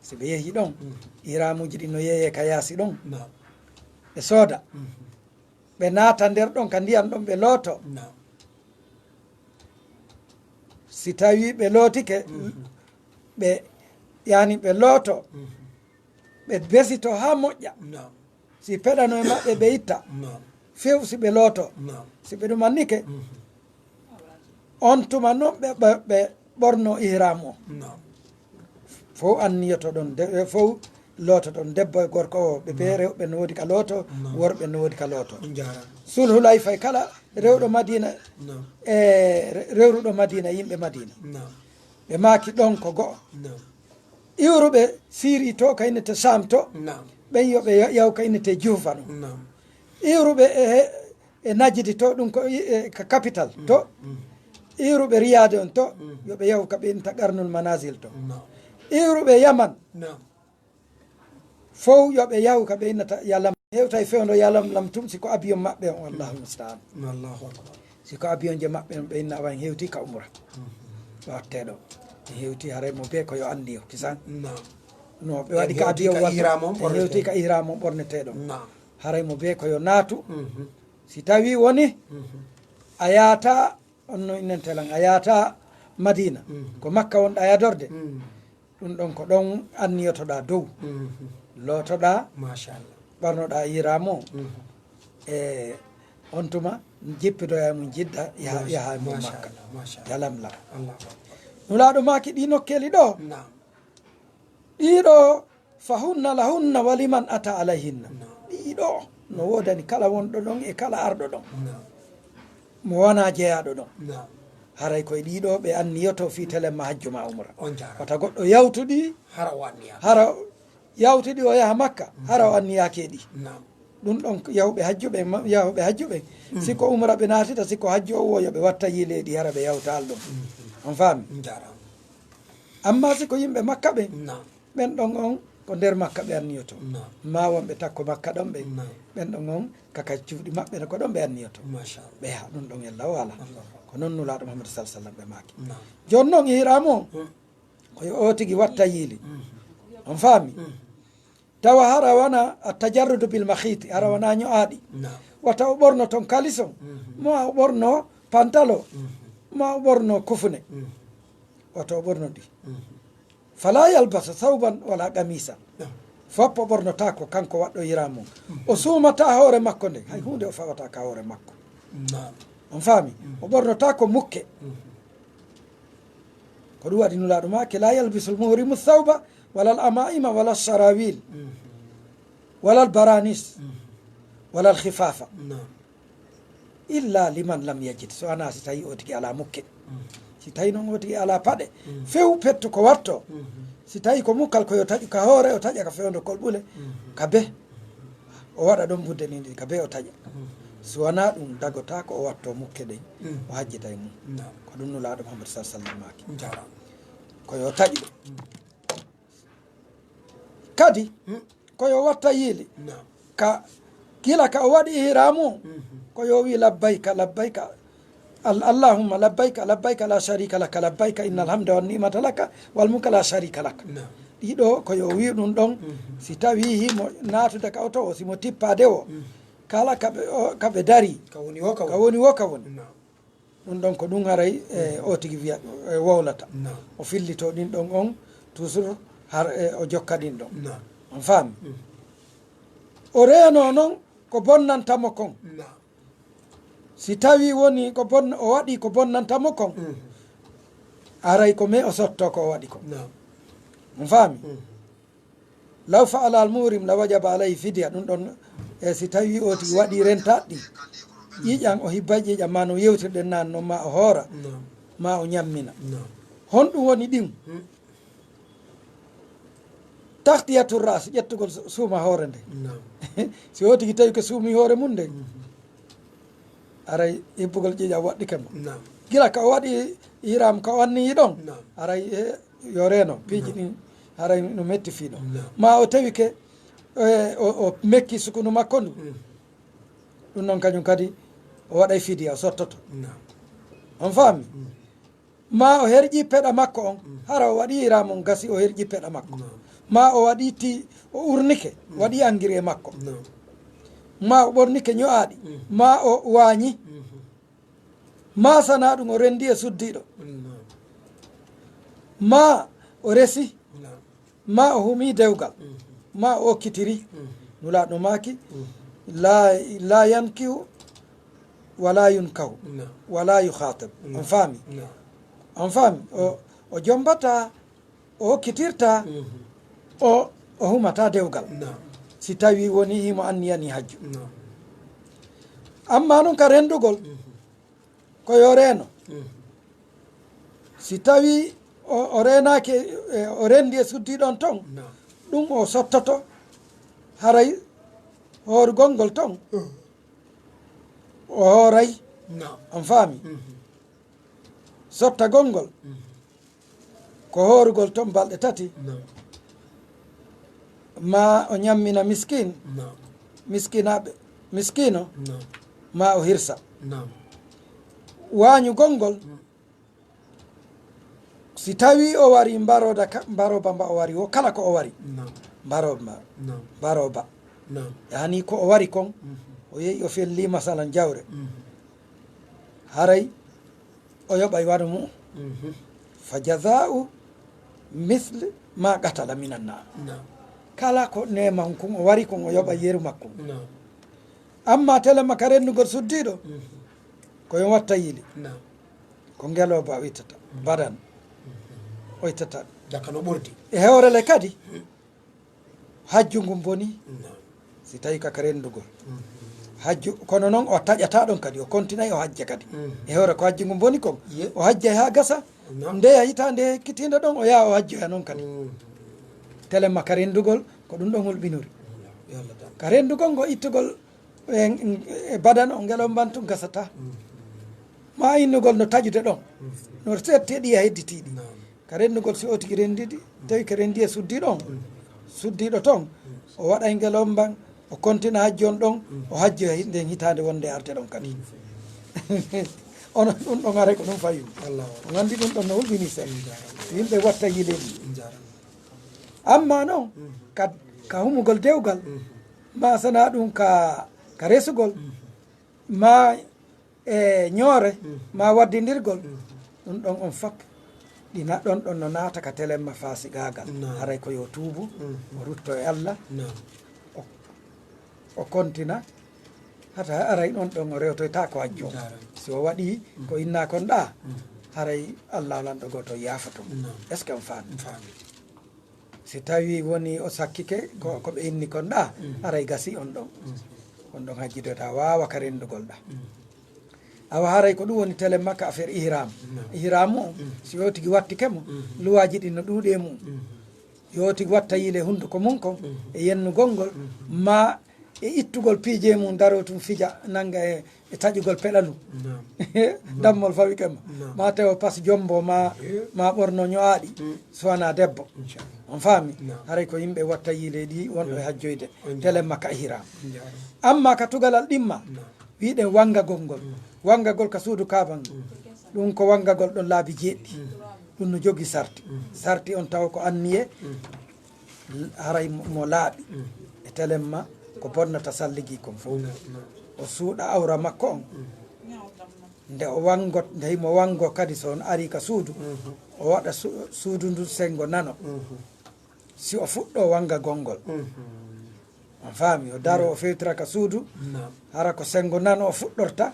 Si ɓe yehi ɗon, Mhm. ihraamuuji ɗin no yeeyee ka yaasi ɗon. Naam. Ɓe sooda. Mhm. Ɓe naata nder ɗon ka ndiyan ɗon ɓe looto. Naam. Si tawii ɓe lootike, Mhm. ɓe, yani ɓe looto, Mhm. Ɓe besito haa moƴƴa. Naam. Si peɗano e maɓɓe ɓe itta. Naam. Few si ɓe looto. Naam. Si ɓe ɗumannike. Mhm. On tuma non ɓe, ɓe, ɓe ɓorno ihram o. Naam. Fow anniyoto ɗon, de-, fow looto ɗon, debbo e gorko o, ɓe bee rewɓe no woodi ka looto, Naam. Worɓe no woodi ka looto. On jaaraama. Sulhulayfa e kala rewɗo Madiina, Naam. E re-, rewruɗo Madiina, yimɓe Madiina. Naam. Ɓe maaki ɗon ko go'o. Naam. Iwruɓe Siiri to ka innete Saam to, Naam. Ɓen yo ɓe ya-, yahu ka innete Juhfa no. Naam. Iwruɓe e, e Najidi to, ɗum ko i-, e ka capital to. Mm. Iwruɓe Riyaade on to, Mm. Yo ɓe yahu ka ɓe innta Qarnul Manazil to. Naam. Iwruɓe Yaman, Naam. Fow yo ɓe yahu ka ɓe innata Yalam. Hewtay fewndo Yalam lam tum si ko avion maɓɓe on, Allahu musta'an. Allahu akbar. Si ko avion je maɓɓe on ɓe inna awa en hewti ka umra. Mhm. Ɓe watte ɗo. En hewti haray mo be ko yo anndi yo kisan. Naam. No ɓe waɗi ka avion wattu. En hewti ka ihram on ɓornete ɗo. Naam. Haray mo be ko yo naatu. Mhm. Si tawi woni a yaata, on no innante lan, a yaata Madina, ko Makka wonɗa yadorde, ɗum ɗon ko ɗon anniyotoɗa dow, lootoɗa, Machallah. Ɓornoɗa yiramo. E on tuma jippidoya e mum Jidda, yaha e mum Makka. Yalamla. Nulaɗo maaki ɗi nokkeli ɗo, ɗiɗo, fa hunna lahunna wa liman ata alayhinna. Ɗiɗo no wodani kala wonɗo ɗon e kala arɗo ɗon, mo wana jeyaɗo ɗon. Haray koye ɗiɗo ɓe anniyoto fii telemma hajju ma umra. Wata goɗɗo yawtuɗi hara yawtuɗi o yaha Makka hara o anniyaki e ɗi. Ɗum ɗon yahuɓe hajju ɓen, yahuɓe hajju ɓen, si ko umra ɓe naatita, si ko hajju o wo, yo ɓe watta yiileeɗi hara ɓe yawtaali ɗon. On faami? Amma si ko yimɓe Makka ɓen, ɓen ɗon on ko nder Makka ɓe anniyoto. Ma wonɓe takko Makka ɗon ɓen, ɓen ɗon on kaka cuuɗi maɓɓe ko ɗon ɓe anniyoto. Ɓe yaha ɗum ɗon ella o alaa. Ko non Nulaaɗo Muhammadu sallallaahu alayhi wa sallam ɓe maaki. Jooni non ihraamu on, ko yo o tigi watta yiili. On faami? Tawa hara wana a tajarrudu bil makhiti, hara wana ño'aaɗi. Wata o ɓorno ton kalison, ma o ɓorno pantalo, ma o ɓorno kufune. Wata o ɓorno ɗi. Fala yalbasa sauban wala qamisa. Foppo ɓornotaako kanko waɗɗo ihraamu. O suumata hoore makko nden, hay huunde o fawata ka hoore makko. On faami? O ɓornotaako mukke. Ko ɗum waɗi Nulaaɗo maaki, la yalbisul muhrimu sauba wala al amaima wala sarawil wala al baranis wala al khifafa illa liman lam yajid, so wanaa si tawi o tigi alaa mukke. Si tawi non o tigi alaa paɗe, few pettu ko watto. Si tawi ko mukkal, ko yo taƴu ka hoore, o taƴa ka fewndo kolɓule, ka be. O waɗa ɗon budde ni ka be o taƴa. Si wanaa ɗum dagotaako o watto mukke ɗen, o hajjita e mum. Ko ɗum Nulaaɗo Muhammadu sallallaahu alayhi wa sallam maaki. Ko yo taƴu ɗum. Kadi ko yo watta yiili ka gila ka o waɗi ihraamu, ko yo wi labbayka labbayka, allahumma labbayka labbayka la sharika laka labbayka innal hamda wan ni'mata laka wal mulka la sharika laka. Ɗiɗo ko yo wi ɗum ɗon. Si tawi himo naatude ka oto o, simo tippaade o, kala ka ɓe dari, ka woni wo ka woni. Ɗum ɗon ko ɗum haray o tigi wiya, wowlata. O fillito ɗin ɗon on toujours har o jokka ɗin ɗon. On faami? O reeno non ko bonnanta mo kon. Si tawi woni ko bon o waɗi ko bonnanta mo kon, aray ko me o sotto ko o waɗi kon. On faami? Law fa'ala al muhrim la wajaba alayhi fidya. Ɗum ɗon e si tawi o tigi waɗi rentaɗi ƴiƴan, o hibbay ƴiƴan ma no yewtirɗen naan non, ma o hoora, ma o ñammina. Honɗum woni ɗin? Tahtiyatu ras, ƴettugol suuma hoore nde. Si o tigi tawi ko suumi hoore mum nde, aray hibbugol ƴiƴan waɗɗike mo. Gila ka o waɗi iram ka o anniyi ɗon, aray e yo reeno piiji ɗin, haray no metti fii ɗon. Ma o tawi ke o mekki sukunu makko ndu, ɗum noon kañum kadi o waɗay fidiya, o sottoto. On faami? Ma o herƴi peɗa makko on, hara o waɗi iram on gasi, o herƴi peɗa makko. Ma o waɗi ti, o urnike, waɗi angiri e makko. Ma o ɓornike ño'aaɗi, ma o waañi. Ma sana ɗum o rendi e suddiiɗo. Ma o resi, ma o humi dewgal, ma o okkitiri. Nulaaɗo maaki, la, la yankihu wala yunkahu wala yukhatib. On faami? On faami? O, o jombata, o okkitirta, o, o humata dewgal. Si tawi woni himo anniyani hajju. Amma non ka rendugol, ko yo reeno. Si tawi o, o reenaaki, e, o rendi e suddi ɗon ton, ɗum o sottoto, haray hoorugol ngol ton, o hooray. On faami? Sottagol ngol, ko hoorugol ton balɗe tati, ma o ñammina miskin, miskinaaɓe, miskino, ma o hirsa. Waañugol ngol, si tawi o wari mbaroda ka, mbaroba mba o wari wo, kala ko o wari, mbaroba, mbaroba, yani ko o wari kon, o O yehi o felli masalan jawre. Haray o yoɓay wano mu'um. Fa jazaa'u misli ma qatala minan na'am. Kala ko neema on kun o wari kun o yoɓay yeru makkun. Amma telemma ka renndugol suddiiɗo, ko yo watta yili. Ko ngelooba o ittata, badan o ittata. Dakka no ɓurdi. E hoore le kadi, hajju ngun boni. Si tawi ka ka renndugol. Hajju, kono noon o taƴata ɗon kadi, o kontinay o hajja kadi. E hoore ko hajju ngun boni kon, o hajjay haa gasa. Ndeya hitaande hekkitiinde ɗon, o yaha o hajjoya noon kadi. Telemma ka renndugol, ko ɗum ɗon hulɓinori. Ka renndugol ngo ittugol e, e badan o ngelon mban tun gasata. Ma innugol no taƴude ɗon. No setti e ɗiya hedditiiɗi. Ka renndugol si o tigi renndidi, tawi ko renndi e suddiiɗo on. Suddiiɗo ton, o waɗay ngelon mban, o kontina hajju on ɗon, o hajjoya hi-, nden hitaande wonde arde ɗon kadi. Ono ɗum ɗon aray ko ɗum fayu. On anndi ɗum ɗon no hulɓini seeɗa. Yimɓe watta yileeji. Amma noon, ka, ka humugol dewgal, ma sana ɗum ka, ka resugol, ma e ñoore, ma waddindirgol, ɗum ɗon on fop, ɗi na-, ɗon ɗon no naata ka telemma fasigaagal. Haray ko yo tuubu, o rutto e Allah, o, o kontina. Hata aray ɗon ɗon o rewtoyta ko hajjo. Si o waɗi ko inna kon ɗa, haray Allah lanɗo gooto yaafoto mo. Est-ce que on faami? Si tawi woni o sakkike ko, ko ɓe inni kon ɗa, haray gasi on ɗon. On ɗon hajjidoyta waawa ka renndugol ɗa. Awa haray ko ɗum woni telemma ka affaire ihram. Ihram o, si o tigi wattike mo, luwaaji ɗin no ɗuuɗi e mum. Yo tigi watta yile hunnduko mum kon, e yennugol ngol, ma e ittugol piije mum, daroo tun fija, nannga e, e taƴugol peɗalu. Dammol fawike ma. Ma tewo pas jombo, ma, ma ɓorno ño'aaɗi, so wanaa debbo. On faami? Haray ko yimɓe watta yile ɗi, wonɗo e hajjoyde. Telemma ka ihram. Amma ka tugalal ɗimma, wiɗen wanngagol ngol. Wanngagol ka suudu Kaaban. Ɗum ko wanngagol ɗon laabi jeeɗiɗi. Ɗum no jogii sarti. Sarti on taw ko anniye, haray mo, mo laaɓi. E telemma ko bonnata salligi kon fof. O suuɗa awra makko on. Nde o wanngo, nde himo wanngo kadi so on ari ka suudu, o waɗa su-, suudu ndu senngo nano. Si o fuɗɗo wanngagol ngol. On faami, o daro, o fewtira ka suudu, hara ko senngo nano o fuɗɗorta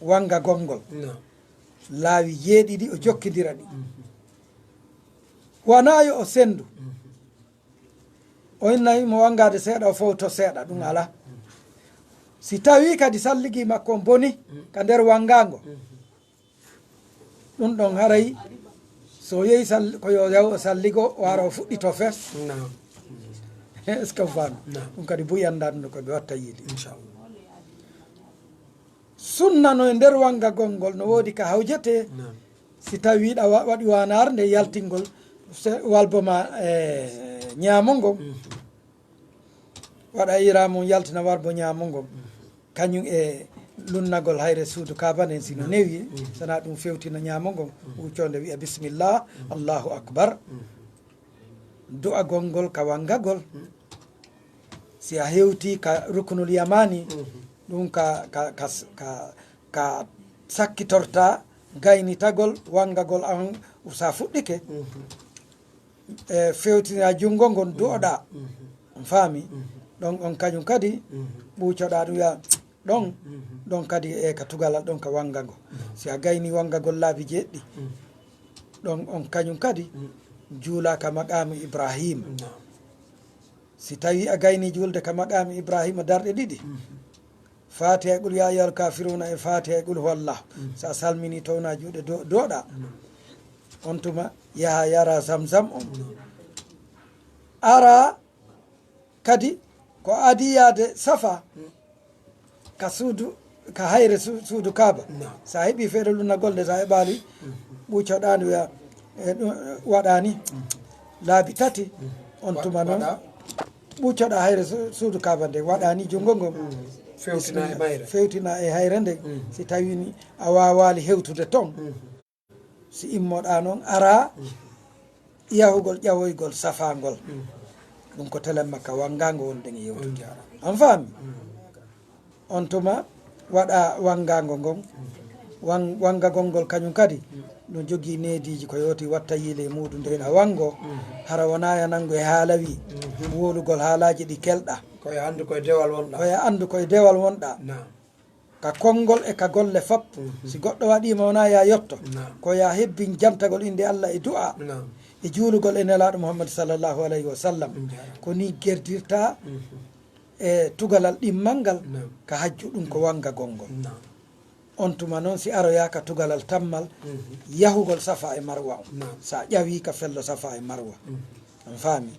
wanngagol ngol. Laawi jeeɗiɗi o jokkindira ɗi. Wanaa yo o senndu. O inna himo wanngaade seeɗa, o fowto seeɗa, ɗum alaa. Si tawii kadi salligi makko on boni ka nder wanngaango, ɗum ɗon haray so yehi sall-, ko yo yaw o salligo, o ara o fuɗɗito fes. Est-ce que on faami? Ɗum kadi buy anndaa ɗum ko ɓe watta yiide. Inchallah. Sunna no e nder wanngagol ngol no woodi ka hawjetee. Si tawi ɗa wa-, waɗi waanaar nde yaltingol se-, walbo ma, e, ñaamo ngon. Waɗa iraa mum yaltina walbo ñaamo ngon. Kañum e lunnagol hayre suudu Kaaba nden si no newi, sana ɗum fewtina ñaamo ngon. Wuccoonde wi'a bismillah, Allahu akbar. Du'agol ngol ka wanngagol. Si a hewtii ka rukunul yamaani, ɗum ka, ka, ka, ka, ka sakkitorta gaynitagol wanngagol an, sa fuɗɗike. E fewtina junngo ngon du'oɗaa. On faami? Ɗon on kañum kadi ɓuucoɗaa ɗum ya ɗon, ɗon kadi e ka tugalal ɗon ka wanngango. Si a gayni wanngagol laabi jeeɗiɗi, ɗon on kañum kadi juulaa ka maqaamu Ibrahim. Si tawi a gayni juulde ka maqaamu Ibrahima darɗe ɗiɗi, Fatiha e qul ya ayyuhal kafiruna e Fatiha e qul huwallah. Sa salmini towna juuɗe do-, doɗa. On tuma yaha yara zamzam on. Ara kadi ko adi yaade Safa ka suudu, ka hayre su-, suudu Kaaba. Sa heɓi feere lunnagol nde, sa heɓaali, ɓuucoɗaani wiya, e, ɗum, waɗaani laabi tati, on tuma noon ɓuucoɗa hayre su-, suudu Kaaba nde, waɗaani junngo ngon. Fewtina e mayre. Fewtina e hayre nde, si tawi ni a waawaali hewtude toon. Si immoɗaa noon, araa yahugol ƴawoygol Safa ngol. Ɗum ko telemma ka wanngaango wonde nge yewtude. On faami? On tuma waɗa wanngaango ngon. Wan-, wanngagol ngol kañum kadi no jogii neediiji ko yooti watta yiile e muuɗum. Nde a wanngo, hara wonaa ya nanngu e haala wi, wowlugol haalaaji ɗi kelɗa. Ko ya anndu koye dewal wonɗa. Ko ya anndu koye dewal wonɗa. Naam. Ka konngol e ka golle fop. Si goɗɗo waɗiima wonaa ya yotto. Naam. Ko ya hebbin jantagol innde Allah e du'a. Naam. E juulugol e Nelaaɗo Muhammad sallallahu alayhi wa sallam. Njaaraama. Ko ni gerdirta e tugalal ɗimmal ngal ka hajju, ɗum ko wanngagol ngol. On tuma noon, si aroyaa ka tugalal tammal, yahugol Safa e Marwa on. Naam. Sa ƴawii ka fello Safa e Marwa. On faami?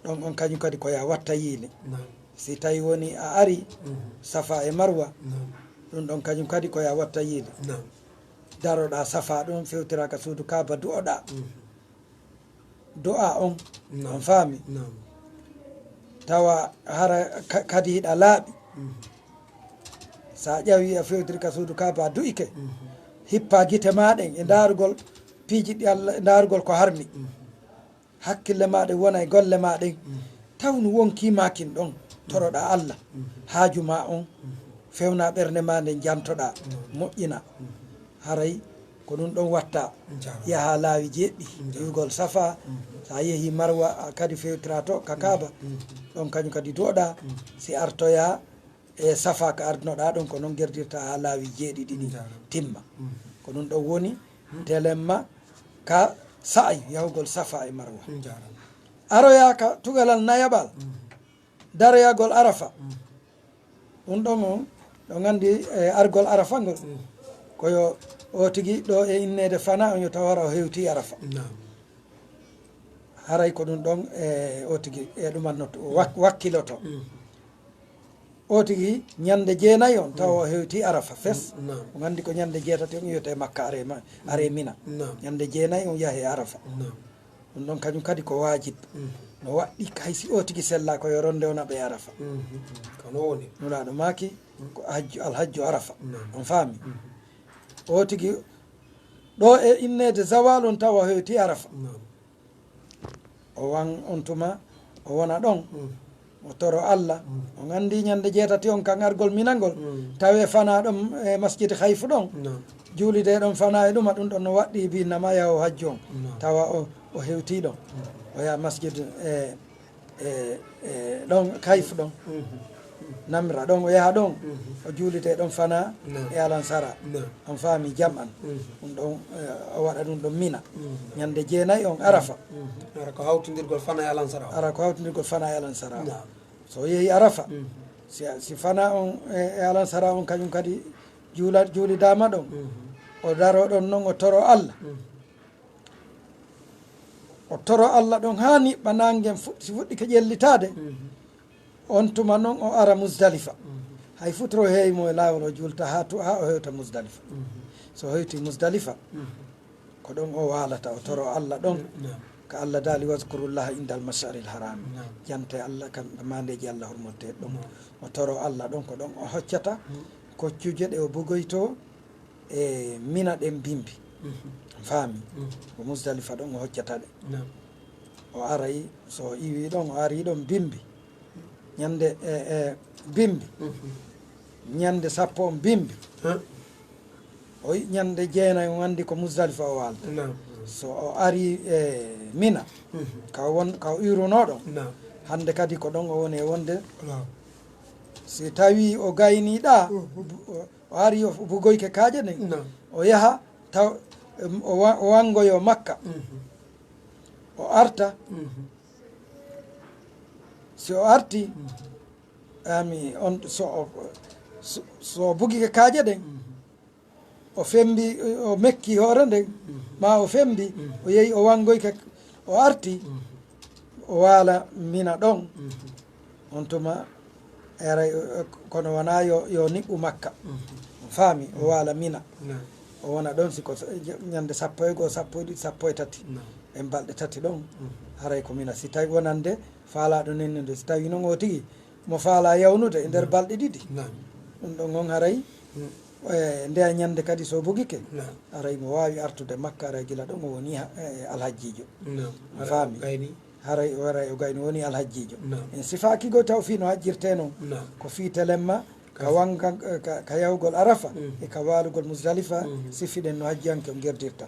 Ɗon on kañum kadi ko ya watta yiile. Naam. Si tawi woni a ari Safa e Marwa, ɗum ɗon kañum kadi ko ya watta yiile. Naam. Daroɗaa Safa ɗon, fewtiraa ka suudu Kaaba, du'oɗaa. Du'a on, naam, on faami? Naam. Tawa hara ka-, kadi hiɗa laaɓi. Sa ƴawi a fewtiri ka suudu Kaaba, a du'ike. Hippa gite ma ɗen e ndaarugol piiji ɗi Allah, e ndaarugol ko harmi. Hakkille ma ɗen wona e golle ma ɗen. Tawnu wonkii maakin ɗon, toroɗaa Allah. Haaju ma on, fewna ɓernde ma nden jantoɗaa, moƴƴina. Haray ko ɗum ɗon watta. Yaha laawi jeeɗiɗi, iwgol Safa, sa yehi Marwa, a kadi fewtira to ka Kaaba. Ɗon kañum kadi du'oɗaa, si artoya e Safa ka ardinoɗaa ɗon, ko noon gerdirta ha laawi jeeɗiɗi ɗi timma. Ko ɗum ɗon woni telemma ka sa'ayu yahugol Safa e Marwa. Aroya ka tugalal nayaɓal, daroyagol Arafa. Ɗum ɗon on, ɗon anndi, e argol Arafa ngol. Ko yo o tigi ɗo e inneede fana on, yo taw hara o hewti Arafa. Naam. Haray ko ɗum ɗon, e o tigi e ɗumannoto, wak-, wakkiloto. O tigi ñande jeenayi on, tawa o hewti Arafa fes. Naam. On anndi ko ñande jeetati on iwete Makka, are ma-, are Mina. Naam. Ñande jeenayi on yahe Arafa. Naam. Ɗum ɗon kañum kadi ko waajib. No waɗɗi hay si o tigi sella ko yo ronde o naɓe Arafa. Kono woni. Nulaaɗo maaki ko hajju, alhajju Arafa. Naam. On faami? O tigi ɗo e inneede zawal on tawa o hewti Arafa. Naam. O wan on tuma, o wona ɗon. O toro Allah. On anndi ñande jeetati on kan argol Mina ngol. Tawe fana ɗon e masjid Hayfu ɗon. Naam. Juulide ɗon fana e ɗuma, ɗum ɗon no waɗɗi binnama yaha o hajju on. Naam. Tawa o, o hewti ɗon. O yaha masjid e, e, e ɗon Hayfu ɗon. Namra ɗon, o yaha ɗon. O juulide ɗon fana e alansara. Naam. On faami jam'an. Ɗum ɗon, e, o waɗa ɗum ɗon Mina. Ñande jeenayi on Arafa. Ara ko hawtindirgol fana e alansara o. Ara ko hawtindirgol fana e alansara o. Naam. So o yehi Arafa, si, si fana on e, e alansara on kañum kadi juula-, juulidaama ɗon. O daro ɗon non o toro Allah. O toro Allah ɗon haa niɓɓa nangen fu-, si fuɗɗike ƴellitaade. On tuma non o ara Musdalifa. Hay futuro heewi mo e laawol o juulta haa tu-, haa o hewta Musdalifa. So o hewti Musdalifa, ko ɗon o waalata, o toro Allah ɗon. Naam. Ka Allah daali, "Wazkurullaha indal mash'aril haram." Naam. Jante Allah kam mandeeji Allah hormorteeɗi ɗon. Naam. O toro Allah ɗon, ko ɗon o hoccata koccuje ɗe o bugoyto e Mina ɗen bimbi. Faami? Ko Musdalifa ɗon o hoccata ɗe. Naam. O aray, so o iwi ɗon, o ari ɗon bimbi. Ñande, e, e, bimbi. Ñande sappo on bimbi. O yi-, ñande jeenayi on anndi ko Musdalifa o waalta. Naam. So o ari e Mina, ka o won, ka o iwruno ɗon. Naam. Hannde kadi ko ɗon o woni e wonde. Naam. Si tawi o gayni ɗa, o, o ari o bugoyke kaaƴe ɗen. Naam. O yaha taw, em, o wa-, o wanngoyo Makka. O arta. Si o arti, ami on, so o, so, so o bugike kaaƴe ɗen, o fembi, o mekki hoore nden, ma o fembi, o yehi o wanngoyke, o arti, o waala Mina ɗon. On tuma, e aray, o, o, kono wonaa yo, yo niɓɓu Makka. Faami, o waala Mina. Naam. O wona ɗon si ko s-, ñande sappo e goo, sappo e ɗiɗi, sappo e tati. Naam. En balɗe tati ɗon, haray ko Mina. Si tawi wonande faalaaɗo nennude, si tawi non o tigi mo faalaa yawnude e nder balɗe ɗiɗi. Naam. Ɗum ɗon on haray, e, ndeya ñande kadi so bugike, haray mo waawi artude Makka, haray gila ɗon o woni ha-, e, alhajjiijo. Naam. Faami. Haray o, haray o gayni woni alhajjiijo. Naam. En sifaaki goo taw fii no hajjirtee non. Naam. Ko fii telemma ka wanga, eh, ka, ka yahugol Arafa, e ka waalugol Musdalifa, sifiɗen no hajjiyanke on gerdirta.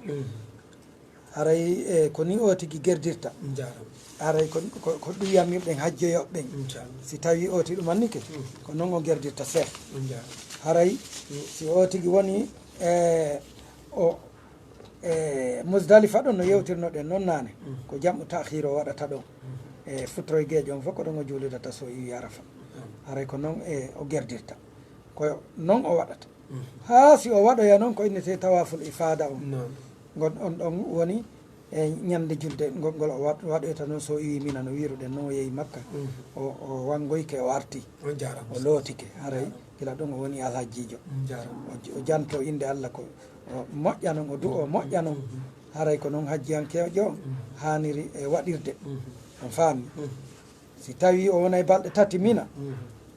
Haray, eh, ko ni o tigi gerdirta. Jaaraama. Haray ko, ko, ko ɗum yamirɗen hajjoyooɓe ɓen. Inchallah. Si tawi o tigi ɗum annike, ko non o gerdirta seeɗa. Jaaraama. Haray, si o tigi woni, eh, o, e Musdalifa ɗon no yewtirnoɗen non naane, ko jam'u ta'khir o waɗata ɗon. E futtoygeejo on fof ko ɗon o juulidata so iwi Arafa. Haray ko non e o gerdirta. Ko non o waɗata. Haa si o waɗoya non ko innetee tawaaful ifaada on. Naam. Ngon on ɗon woni e ñande julde ngol, ngol o waɗ-, waɗoyta non so iwi Mina no wiruɗen non o yehi Makka. O, o wangoyke o arti. On jaaraama. O lootike. Haray gila ɗon o woni alhajjiijo. On jaaraama. O j-, o janto innde Allah ko o moƴƴa non, o du'o moƴƴa non. Haray ko non hajjiyankeejo haaniri e waɗirde. On faami? Si tawi o wonay balɗe tati Mina,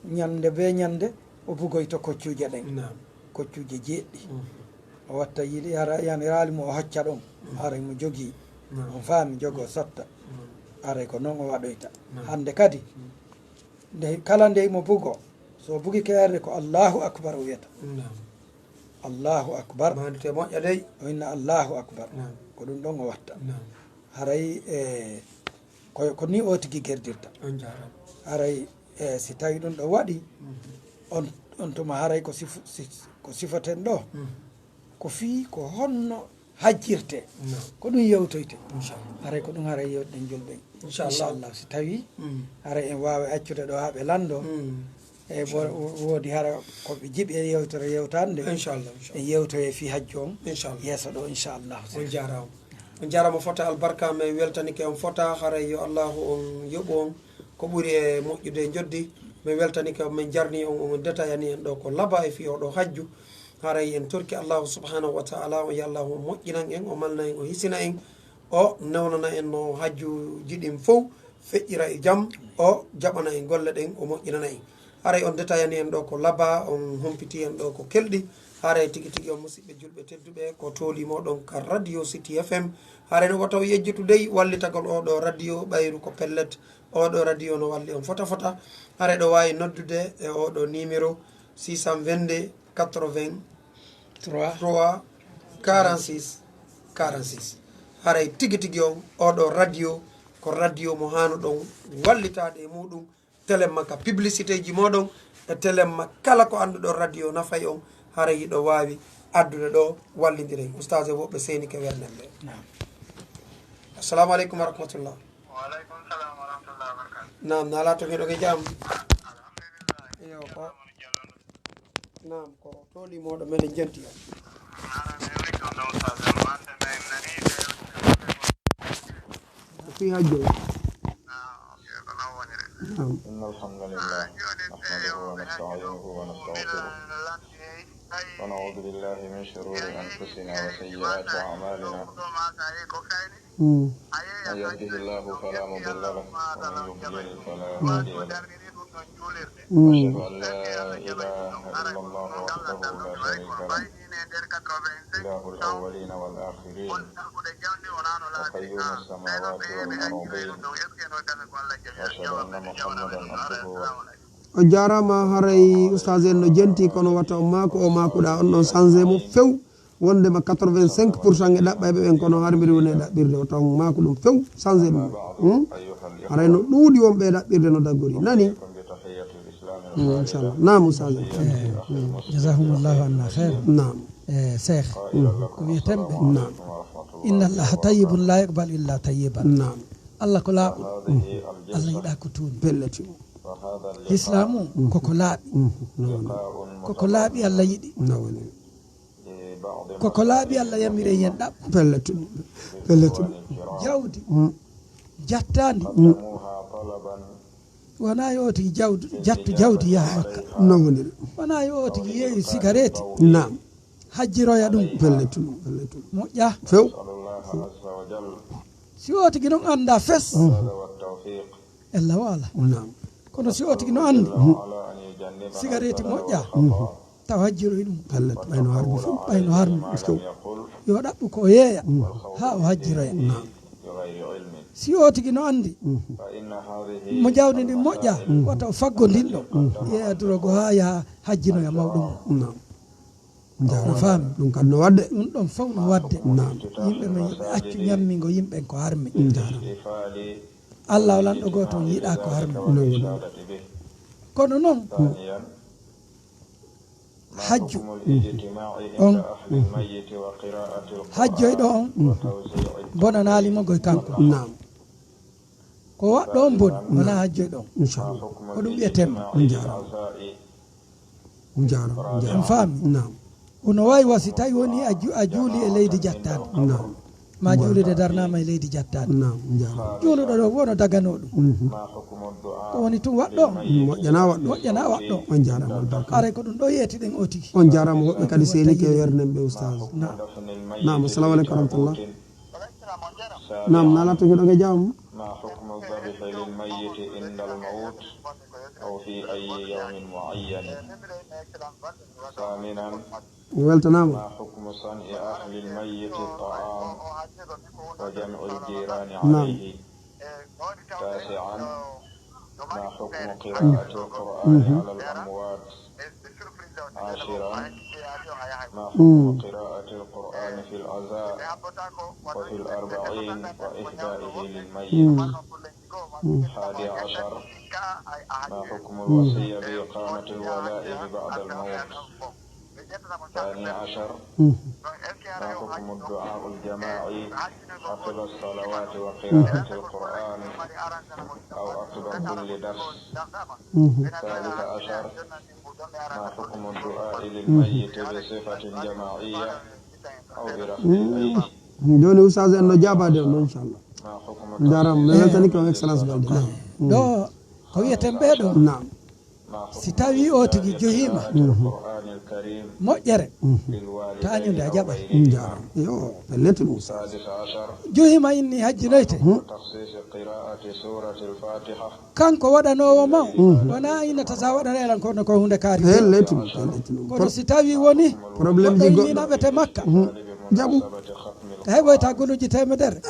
ñande bee ñande o bugoyto koccuuje ɗen. Naam. Koccuuje jeeɗiɗi. O watta yiɗi hara yaniraali mo o hocca ɗon. Haray mo jogii. Naam. On faami, jogo sotta. Haray ko non o waɗoyta. Naam. Hande kadi, nde kala nde mo bugo, so o bugi keerde ko Allahu Akbar o wiyata. Naam. Allahu Akbar. Maandite moƴƴa dey. O inna Allahu Akbar. Naam. Ko ɗum ɗon o watta. Naam. Haray, e, ko, ko ni o tigi gerdirta. On jaaraama. Haray, e, si tawi ɗum ɗo waɗi, on, on tuma haray ko sifu-, si-, ko sifoten ɗo. Ko fii ko honno hajjirte. Naam. Ko ɗum yewtoyte. Inchallah. Haray ko ɗum haray yewten julɓe. Inchallah. Inchallah. Si tawi haray en waawi accude ɗo haa ɓe lanndo. E bo-, woodi hara ko ɓe jiɓi e yewtere yewtande. Inchallah, inchallah. En yewtoye fii hajju on. Inchallah. Yeeso ɗo, inchallah. On jaaraama. On jaaraama fota albarka, min weltanike on fota, haray yo Allahu on yoɓu on ko ɓuri e moƴƴude e njoddi. Min weltanike on, min jarni on, on detayani en ɗo ko laba e fii oɗo hajju. Haray en torki Allahu subhanahu wa ta'ala, o yo Allahu o moƴƴinan en, o malna en, o hisina en, o newnana en no hajjuuji ɗin fow feƴƴira e jam, o jaɓana en golle ɗen, o moƴƴinana en. Haray on detayani en ɗo ko laba, on humpiti en ɗo ko kelɗi. Haray tigi tigi on musiɓɓe julɓe tedduɓe, ko tooli moɗon ka Radio City F M. Haray no wata o yejjitu dey wallitagol oɗo radio ɓayru ko pellet. Oɗo radio no walli on fota fota. Haray ɗo waawi noddude e oɗo numéro six cent vingt-deux quatre-vingts trois, trois, quarante-six, quarante-six. Haray tigi tigi on, oɗo radio, ko radio mo haano ɗon wallitaade e muɗum, telemma ka publicité ji moɗon, e telemma kala ko annduɗon radio nafay on, haray hiɗo waawi addude ɗo wallindiren. Ustaz e woɓɓe seenike wernen ɓe. Naam. Assalamu aleykum wa rahmatullah. Wa aleykum salam wa rahmatullah wa barakatuh. Naam, na ala to miɗo e jam. Alhamdulillah. Iyo, ko Naam, ko tooli mooɗo meɗen jenti o. Ko fii hajjo o. Naam. إن الحمد لله نحمده ونستعينه ونستغفره ونعوذ بالله من شرور أنفسنا وسيئات أعمالنا. Mm. من يهده الله فلا مضل له ومن يضلل فلا هادي له. Mm. أشهد أن لا إله إلا الله وحده لا شريك له، إله الأولين والآخرين، وقيوم السماوات والأرضين، وأشهد أن محمدا عبده ورسوله. O jaaraama, haray ustaas en no jenti, kono wata o maaku, o maakuɗaa on ɗon changé mo few. Wondema quatre-vingt-cinq pour cent e ɗaɓɓayɓe ɓen, kono har mbiɗa woni e ɗaɓɓirde o, taw maaku ɗum few, changé ɗum. Hmm? Haray no ɗuuɗi wonɓe e ɗaɓɓirde no daggori. Nani? Hmm, inchallah. Naam, ustaz. Eh, hmm. Jazakumullahu anna khair. Naam. Eh, Cheikh, hmm, ko wiyetenɓe? Naam. Inna Allaha tayyibun la yaqbalu illa tayyiban. Naam. Allah ko laaɓuɗo. Hmm. Allah yiɗaa ko tuuni. Pellet. Islamu, hmm, koko laaɓi. Hmm. Naam. Koko laaɓi Allah yiɗi. Naam. Ko ko laaɓi Allah yamiri en yen ɗaɓɓo. Pellet ɗum. Pellet ɗum. Jawdi, mm, jattaandi. Mm. Wonaa yo tigi jawdi, jattu jawdi yaha Makka. Non woni ɗum. Wonaa yo tigi yeeyi sigareeti. Naam. Hajjiroya ɗum. Pellet ɗum. Pellet ɗum. Moƴƴa. Few. Si o tigi non annda fes. Mm. Ella waala. Naam. Kono si o tigi no anndi, mhm, sigareeti moƴƴa, mhm, taw hajjiroy ɗum. Pellet, ɓay no harmi fof, ɓay no harmi. Est-ce que yo ɗaɓɓu ko o yeeya, mhm, haa o hajjiroya. Naam. Si o tigi no anndi mo jawdi ndin moƴƴa, wata o faggo ndin ɗo. Yeeya durogo haa yaha hajjinoya mawɗo mum. Naam. Njaaraama. A faami? Ɗum kadi no waɗde. Ɗum ɗon fof no waɗde. Naam. Yimɓe men yo ɓe accu ñammingo yimɓen ko harmi. Njaaraama. Allah o lanɗo gooto on yiɗaa ko harmi. Naam, naam. Kono noon, hajju on, hajjoyɗo on, bonanaali mo goy kanko. Naam. Ko waɗɗo on boni, wonaa hajjoyɗo on. Inchallah. Ko ɗum wiyetenma. On jaaraama. On jaaraama, on jaaraama. On faami? Naam. Kono wayi wa si tawi woni a ju-, a juuli e leydi jattaandi. Naam. Ma juulude darnaama e leydi jattaandi. Naam, on jaaraama. Juuluɗo ɗo wono daganoo ɗum. Mhm. Ko woni tun waɗɗo on? Moƴƴana waɗɗo. Moƴƴana waɗɗo. On jaaraama, on barka. Aray ko ɗum ɗo yeetiɗen o tigi. On jaaraama, woɓɓe kadi seeni ke wernen ɓe, ustaz. Naam. Naam, assalamu aleykum wa rahmatullah. Naam, nala to hiɗo ke jam. ما حكم الذبح للميت عند الموت أو في أي يوم معين؟ ثامنا، Weltanaama. ما حكم صنع أهل الميت الطعام وجمع الجيران Naam. عليه؟ تاسعا، ما حكم قراءة القرآن على الأموات؟ عاشرا، ما حكم قراءة القرآن في العزاء وفي الأربعين وإهدائه للميت؟ حادي عشر، ما حكم الوصية بإقامة الولائم بعد الموت؟ ثاني عشر، ما حكم الدعاء الجماعي عقب الصلوات وقراءة القرآن أو عقب كل درس؟ ثالث عشر، ما حكم الدعاء للميت بصفة جماعية أو برفع الأيدي؟ Jooni, Oustaz, en no jaabaade on, inchallah. Njaaraama, mi weltani ko Excellence Balde. Naam. Ɗo ko wiyeten ɓee ɗo. Naam. Si tawi o tigi johiima moƴƴere, ta ñande a jaɓay. Njaaraama. Yo, pellet ɗum. Johiima inni hajjinoyte. Kanko waɗanoowo ma, wonaa innata sa waɗana elan kono ko huunde kaari. Pellet ɗum, pellet ɗum. Kono si tawi woni problème ji goɗɗo naɓete Makka. Jaɓu. Ka heɓoyta guluuji teemedere.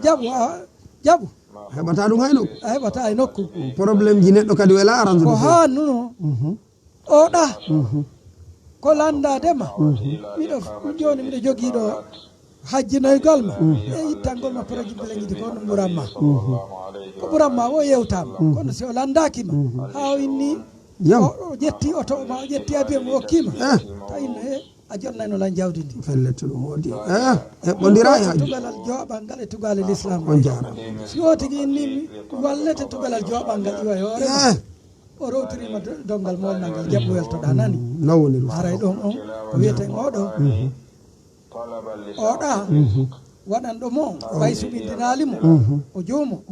Jaɓu, a jaɓu. A heɓata ɗum hay nokku. A heɓata hay nokku. Problème ji neɗɗo kadi wela arandude. Ko haa nuno. Oɗa. Ko landaade ma. Miɗo, jooni miɗo jogii ɗo hajjinoygol ma. E ittangol ma projet bileñidi ko ɗum ɓuran ma. Ko ɓuran ma o yewtaama. Kono si o landaaki ma, haa o inni, Yam. O, o ƴetti oto ma, o ƴetti avion, o okkiima. Eh. Tawi no he, a jonnayno lan jawdi ndi. Pellet ɗum woodi. Eh, heɓɓondira e hajju. Tugalal jooɓal ngal e tugaale l'islam. On jaaraama. Si o tigi inni mi wallete tugalal jooɓal ngal iwa e hoore ma. Eh. O rewtirima do-, dongal molnal ngal, jaɓu weltoɗa nani. Mm, law woni ɗum. Haray ɗon on, ko wiyeten oɗo. Mhm. Oɗa. Mhm. Waɗanɗo mo, ɓay suɓindinaali mo, o joomo.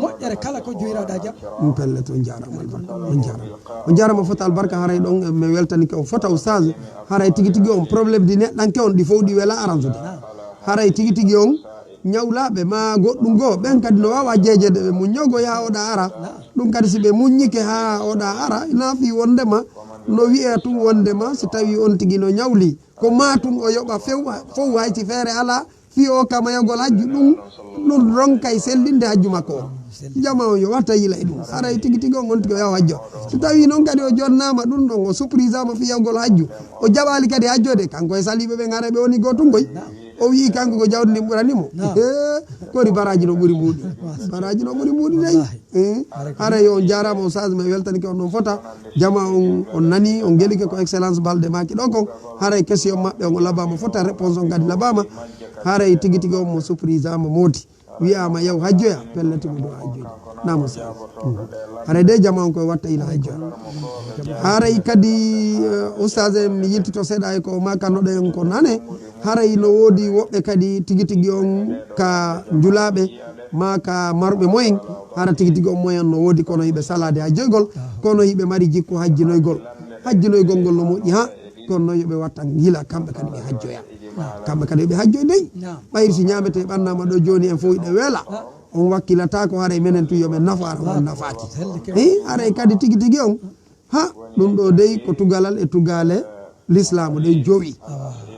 Moƴƴere kala ko juyraɗa jaɓ. Ɗum pellet, on jaaraama albarka. On jaaraama. On jaaraama fota albarka, haray ɗon, eh, mi weltanike on fota, Oustaz. Haray tigi tigi on problème di neɗɗanke on, ɗi fof ɗi wela aransude. Haray tigi tigi on, ñawlaaɓe ma goɗɗum goo, ɓen kadi no waawa jeejeede ɓe muññogo yaa oɗa ara. Ɗum kadi si ɓe muññike haa oɗa ara, ina fii wondema no wi'e tun wondema si tawi on tigi no ñawli, ko maa tun o yoɓa few, fow hay si feere alaa, fii o kamayogol hajju ɗum, ɗum ronkay sellinde hajju makko o. Jama on yo watta yila e ɗum. Haray tigi tigi on on tigi o yaw hajjo. Si tawi noon kadi o jonnaama ɗum ɗon, o surprise ama fii yawgol hajju, o jaɓaali kadi hajjode, kanko e saliiɓe ɓen haray ɓe woni gootun koy. O wi'i kanko ko jawdi ndin ɓurani mo. Naam. Hee, kori baraji no ɓuri mbuuɗi. Baraji no ɓuri mbuuɗi dey. Wallaahi. Eh, haray on jaaraama, Oustaz, mi weltanike on noon fota. Jama on, on nani, on gelike ko Excellence Balde maaki ɗo kon. Haray question maɓɓe on o labaama fota, réponse on kadi labaama. Haray tigi tigi on mo surprise ama moodi. Wi'aama yaw hajjoya, pellet mo ɗo hajjoya. Naam, Oustaz. Mhm. Haray dey jama on koye watta ila hajjoya. Haray kadi, eh, Oustaz, en mi yiltito seeɗa e ko maakanoɗen ko nane. Haray no woodi woɓɓe kadi tigi tigi on ka njulaaɓe, maa ka marɓe moyen. Hara tigi tigi on moyen no woodi, kono hiɓe salaade hajjoygol, kono hiɓe mari jikku hajjinoygol. Hajjinoygol ngol no moƴƴi haa, kono noon yo ɓe wattan yila kamɓe kadi ɓe hajjoya. Kamɓe kadi yo ɓe hajjoy dey. Naam. Ɓayri si ñaametee ɓannaama ɗo jooni en fof hiɗe weela. On wakkilata ko haray menen tun yo ɓe nafaara, on nafaaki. Hii, haray kadi tigi tigi on. Ha, ɗum ɗo dey ko tugalal e tugaale lislaamu ɗen jowi.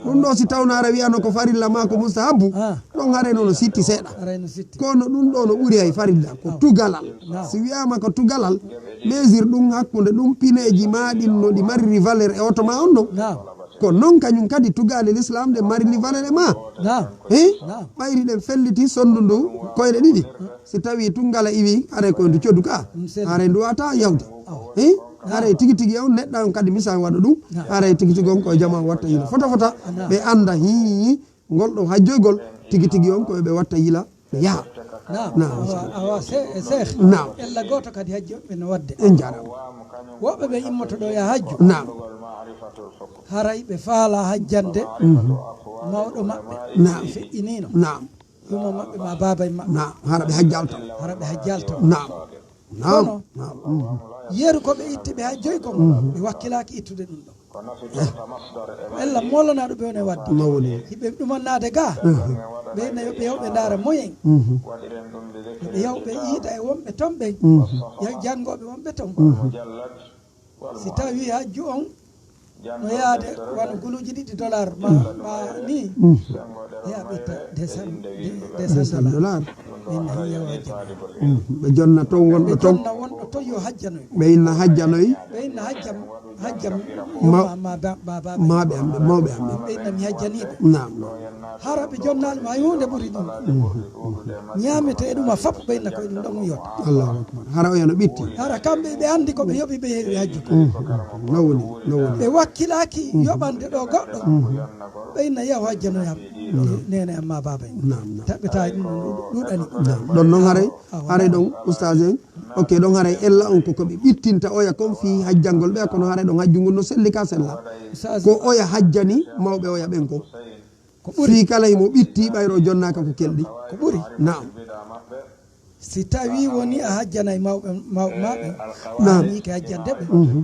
Ɗum ɗo si tawno ara wiyano ko farilla ma ko mustahabu, ah, ɗon haray no no sitti seeɗa. Haray no sitti. Kono ɗum ɗo no ɓuri hay farilla, ko, aw, tugalal. Naam. Si wiyama ko tugalal, mesure ɗum hakkunde ɗum pineji ma ɗin no ɗi mariri valeur e oto ma on ɗon. Naam. Ko non kañum kadi tugaali l'islam ɗe mariri valeur e ma. Naam. Eh? Naam. Ɓayri ɗen felliti sondu ndu koyɗe ɗiɗi. Si tawi tun ngala iwi, haray ko ndu coddu ka, mm, selli, haray ndu wata yawde. Awa. Eh? Naam. Haray tigi tigi on neɗɗa on kadi misal waɗa ɗum. Naam. Haray tigi tigi on ko jama watta yila fota fota. Naam. Ɓe anda hi ngol ɗo hajjoygol tigi tigi on ko ɓe watta yila ɓe yaha. Naam. Naam. Awa, awa, se-, Seex. Naam. Ella gooto kadi hajjo ɓe no waɗde. En jarama. Woɓɓe ɓe immoto ɗo ya hajjo. Naam. Haray ɓe faala hajjande, mhm, mawɗo maɓɓe. Naam. Ɓe feƴƴinino. Naam. Yumma maɓɓe ma baabay maɓɓe. Naam. Hara ɓe hajjal taw. Hara ɓe hajjal taw. Naam. Naam. Kono, naam, mhm, yeru ko ɓe itti ɓe hajjoy kon, mhm, ɓe wakkilaaki ittude ɗum ɗon. Eh. Ko ella molanaɗo ɓe woni wadde. Mawni. Hiɓe ɗumannaade ga. Mhm. Ɓe na yo ɓe yaw ɓe ndaara moyen. Mhm. Yo ɓe yaw ɓe yiida e wonɓe ton ɓen. Mhm. Ya janngooɓe wonɓe ton. Mhm. Si tawi hajju on no yaade wano guluuji ɗiɗi dollar ma, ma ni, mm, ya ɓe itta deux cents, deux cents dollar. Ɓe inna hiya o hajjanoy. Mm, ɓe jonna ton wonɗo ton. Ɓe jonna wonɗo ton yo hajjanoy. Ɓe inna hajjanoy. Ɓe inna hajjam, hajjam ma, ma, ma, ba, ba, ba, ma ɓe am ɓe, mawɓe am ɓe. Ɓe inna mi hajjaniiɓe. Naam, naam. Hara ɓe jonnaali ma hay huunde ɓuri ɗum. Mhm, mhm. Ñaamete e ɗum a fap ɓe inna koye ɗum ɗon yota. Allahu akbar. Hara oya no ɓitti. Hara kamɓe ɓe andi ko ɓe yoɓi ɓe heewi hajju. Mhm, mhm. No woni, no woni. Ɓe wakkilaaki, mhm, yoɓande ɗo goɗɗo. Mhm. Ɓe inna yahu hajjanoyam. Mhm. Nene amma baaba en. Naam, naam. Taɓɓeta ɗum ɗo ɗuɗani. Naam. Ɗon noon haray, awa, haray ɗon ustaz en. Ok, ɗon haray ella on ko, ko ɓe ɓittinta oya kon fii hajjangol ɓe, kono haray ɗon hajju ngun no selli ka sella. Ustaz. Ko oya hajjani mawɓe oya ɓen kon. Ko ɓuri. Fii kala himo ɓitti ɓayro jonnaaka ko kelɗi. Ko ɓuri. Naam. Si tawi woni a hajjanay mawɓe, mawɓe maɓɓe, naam, a miike hajjande ɓe. Mhm.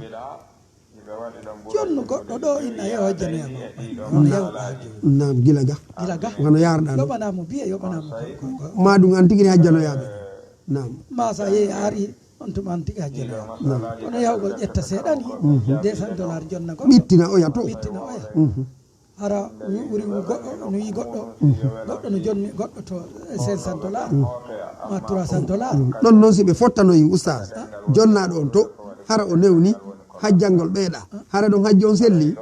Jonnu goɗɗo ɗo inna yo hajjanoya mawɓe. Wano yawɗa hajjoy. Naam, gila ga. Gila ga. Wano yarɗa no. Yoɓana mo biye, yoɓana mo ko, ko, ko. Ma ɗum an tigi hajjanoyaɓe. Naam. Ma sa yehi a ari, on tuma an tigi hajjanoya. Naam. Kono yahugol ƴetta seeɗa ni, mhm, deux cents dollars jonna goɗɗo. Ɓittina oya to. Ɓittina oya. Mhm. Hara wi-, wuri wi goɗɗo, no yi goɗɗo, goɗɗo no jonni goɗɗo to cinq cents dollars, ma trois cents dollars. Ɗon noon si ɓe fottanoyi ustaas, jonnaaɗo on to, hara o newni, hajjangol ɓeyɗa, hara ɗon hajju on selli.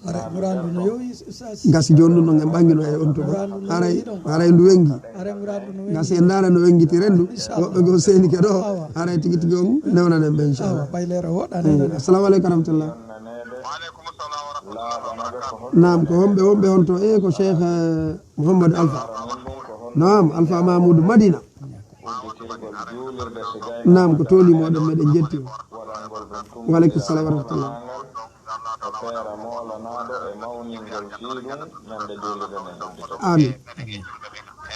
Hara muraadu no yowi ustaas. Gasi jooni ɗum ɗon en ɓangino e on to ɗo. Muraadu no haray, yowi ɗon. Haray ndu wengi. Hara muraadu no wengi. Gasi en ndaara no wengiti rendu. Inchallah. Woɓɓe goo seenike ɗo. Awa. Haray tigi tigi on newnanen ɓe inchallah. Awa, bayleero woɗɗa. Eh, newnanen. Assalamu aleykum wa rahmatullah. Naam, ko homɓe wonɓe on to? E ko Cheikh, eh, Mouhamadou Alpha. Naam, Alpha Mamoudou Madina. Naam, ko tooli moɗon, meɗen jetti on. Wa aleykum salam wa rahmatullah. Amin.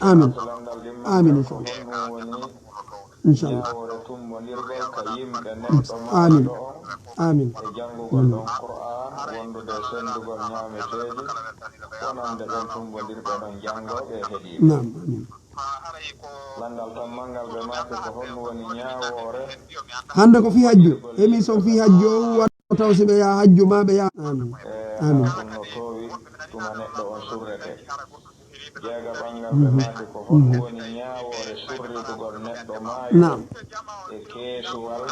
Amin. Amin, inchallah. Inchallah. Amin. Amin. Amin. Naam, amin. Hannde ko fii hajju. Émission fii hajju o waɗa taw si ɓe yaha hajju ma ɓe yaha. Amin. Amin. Jeega ɓanngal ɓe maaki ko honɗum woni ñaawoore surritugol neɗɗo maayɗo e keesuwal,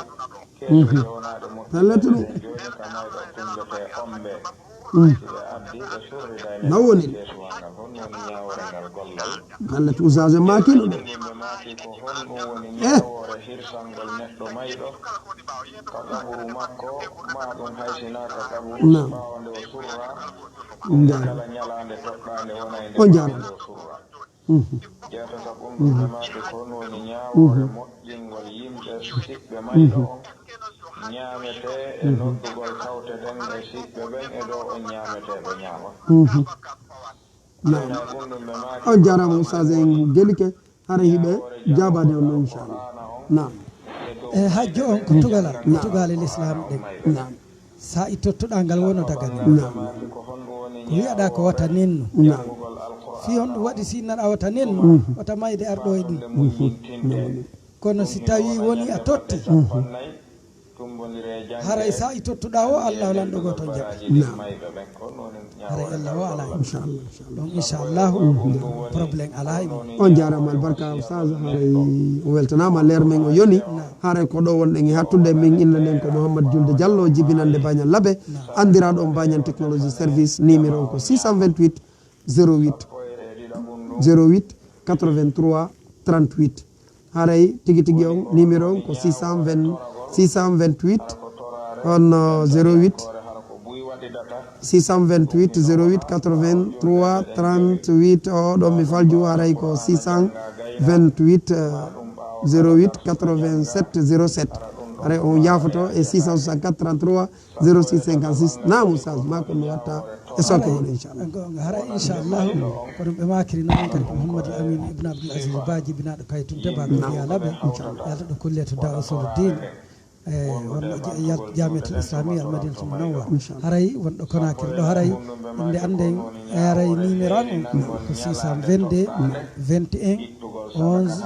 keesu fewnaaɗo moƴƴi jooni ka maayɗo tumbetee ombe. Si ɓe addi ɓe surriday neɗɗo e keesuwal ngal, honɗum woni ñaawoore ngal gollal? Hallatu usage maaki no ɗo. Ɓe maaki ko honɗum woni ñaawoore hirsangol neɗɗo mayɗo ka qaburu makko, maa ɗum hay si naa ka qaburu, ɓaawo nde o surra, kala ñalaande toɗɗaande wonay nde o surra. Mhm. Jeetata ɓum ɓe maaki ko honɗum woni ñaawoore moƴƴingol yimɓe siɓɓe mayɗo on, ñaametee e noddugol kawte ɗen e siɓɓe ɓen e ɗo on ñaameteeɓe ñaama. Mhm. Naam. On jaaraama ustaz en gelike. Hara hiɓe jaabaade on ɗon, inchallah. Naam. E hajjo on ko tugalal, ko tugaale l'islam ɗen. Naam. Sa i tottuɗa ngal wono dagani. Naam. Ko wi'aɗa ko wata nennu. Naam. Fii honɗum waɗi si innaɗa wata nennu, wata mayde arɗo e ɗum. Mhm. Naam. Kono si tawi woni a totti, Haray sa i tottuɗa o, Allah lanɗo gooto on jaɓa. Naam. Haray Allah o alaa. Inchallah, inchallah. Donc inchallah, problème alaa e ɗum. On jaaraama albarka Oustaz, haray o weltanaama, leer men o yoni. Naam. Haray ko ɗo wonɗen e hattude, min inna nden ko Mouhammad Julde Diallo, jibinande Bañal Labe, naam, andiraaɗo on Bañal Technologie Service, numéro on ko six cent vingt-huit zéro huit zéro huit quatre-vingt-trois trente-huit. Haray tigi tigi on numéro on ko six cent vingt, six cent vingt-huit, on, euh, zéro huit, six cent vingt-huit zéro huit quatre-vingt-trois trente-huit. O ɗo mi falju, haray ko six cent vingt-huit, euh, zéro huit quatre-vingt-sept zéro sept. Haray on yaafoto e six cent soixante-quatre trente-trois zéro six cinquante-six. Naam Oustaz, ma ko no watta e sorte mon, inchallah. Goonga, hara inchallah. Ko ɗum ɓe makiri noon kadi ko Mouhamadou Amine Ibn Abdoul Aziz Ba, jibinaaɗo Kaytunte, Ba Koriya Labe. Yalta ɗo kulle to Dawa Soluddin. E wonɗo ja-, yal-, Jamiatul Islami Al Madinatul Munawwara. Haray wonɗo Konakiri ɗo, haray inde annden, e haray numéro an on ko six cent vingt-deux vingt et un onze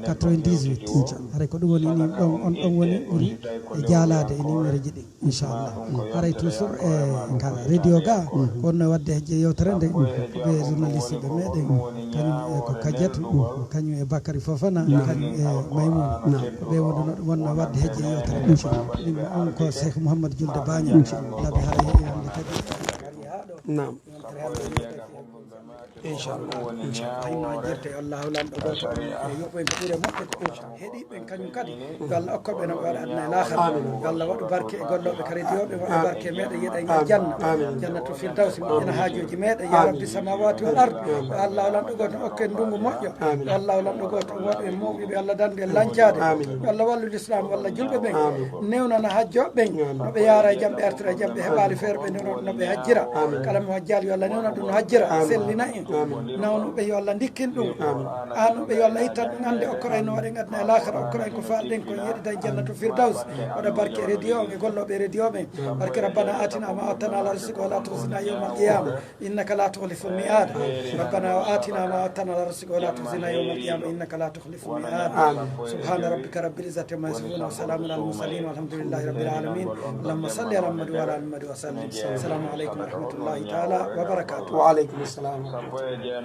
quatre-vingt-dix-huit. Haray ko ɗum woni ni ɗon, on ɗon woni ɓuri e jaalaade e numéro ji ɗin. Inchallah. Haray toujours e ka radio ga, wonno wadde hejje yewtere nde, ko ɓe journaliste ɓe meɗen, kañum e ko Kadiatou, kañum e Bakary Fofana, kañum e Maymouna. Ko ɓe wonno, wonno wadde hejje yewtere nde. Ɗum on ko Cheikh Mouhamadou Julde Bañal. Labi haray heɓi hannde kadi. Naam. Inchallah. Inchallah. Tawi no jirte yo Allah lanɗo gooto on, e yoɓɓo en ko ɓure moƴƴo ko. Heɗiiɓe ɓen kañum kadi, yo Allah okko ɓe no ɓe waɗa aduna e laakhara. Amin. Yo Allah waɗu barke e gollooɓe ka radio ɓe, waɗu barke e meɗen, yeɗa en aljanna. Amin. Jannatul Firdawsi moƴƴina haajuuji meɗen, ya Rabbi samawati wal ard. Yo Allah lanɗo gooto on okku en ndungu moƴƴo. Amin. Yo Allah lanɗo gooto on waɗu en mawɓe ɓe Allah dandu en lancaade. Amin. Yo Allah wallu Islam walla julɓe ɓen. Amin. Newnana hajjooɓe ɓen. Amin. No ɓe yaara e jam, ɓe artira e jam, ɓe heɓaali feere, ɓe newna no ɓe hajjira. Amin. Kala mo hajjaali yo Allah newna ɗum no hajjira. Amin. Sellina en. Amin. Nawnuɓe yo Allah ndikkin ɗum. Amin. Aanuɓe yo Allah ittan ɗum ande okkora en no waɗen aduna e laakhara, okkora en ko faalɗen ko yeɗita en jannatu firdaws. Waɗa barke radio on e gollooɓe radio ɓen. Barke rabbana atina ma attana ala rizqi wa la tukhzina yawmal qiyama. إنك لا تخلف الميعاد. ربنا وآتنا ما وعدتنا على رسلك ولا تخزنا يوم القيامة إنك لا تخلف الميعاد. آمين. سبحان ربك رب العزة عما يصفون وسلام على المرسلين والحمد لله رب العالمين. اللهم صل على محمد وعلى آل محمد وسلم. السلام عليكم ورحمة الله تعالى وبركاته. وعليكم السلام ورحمة الله.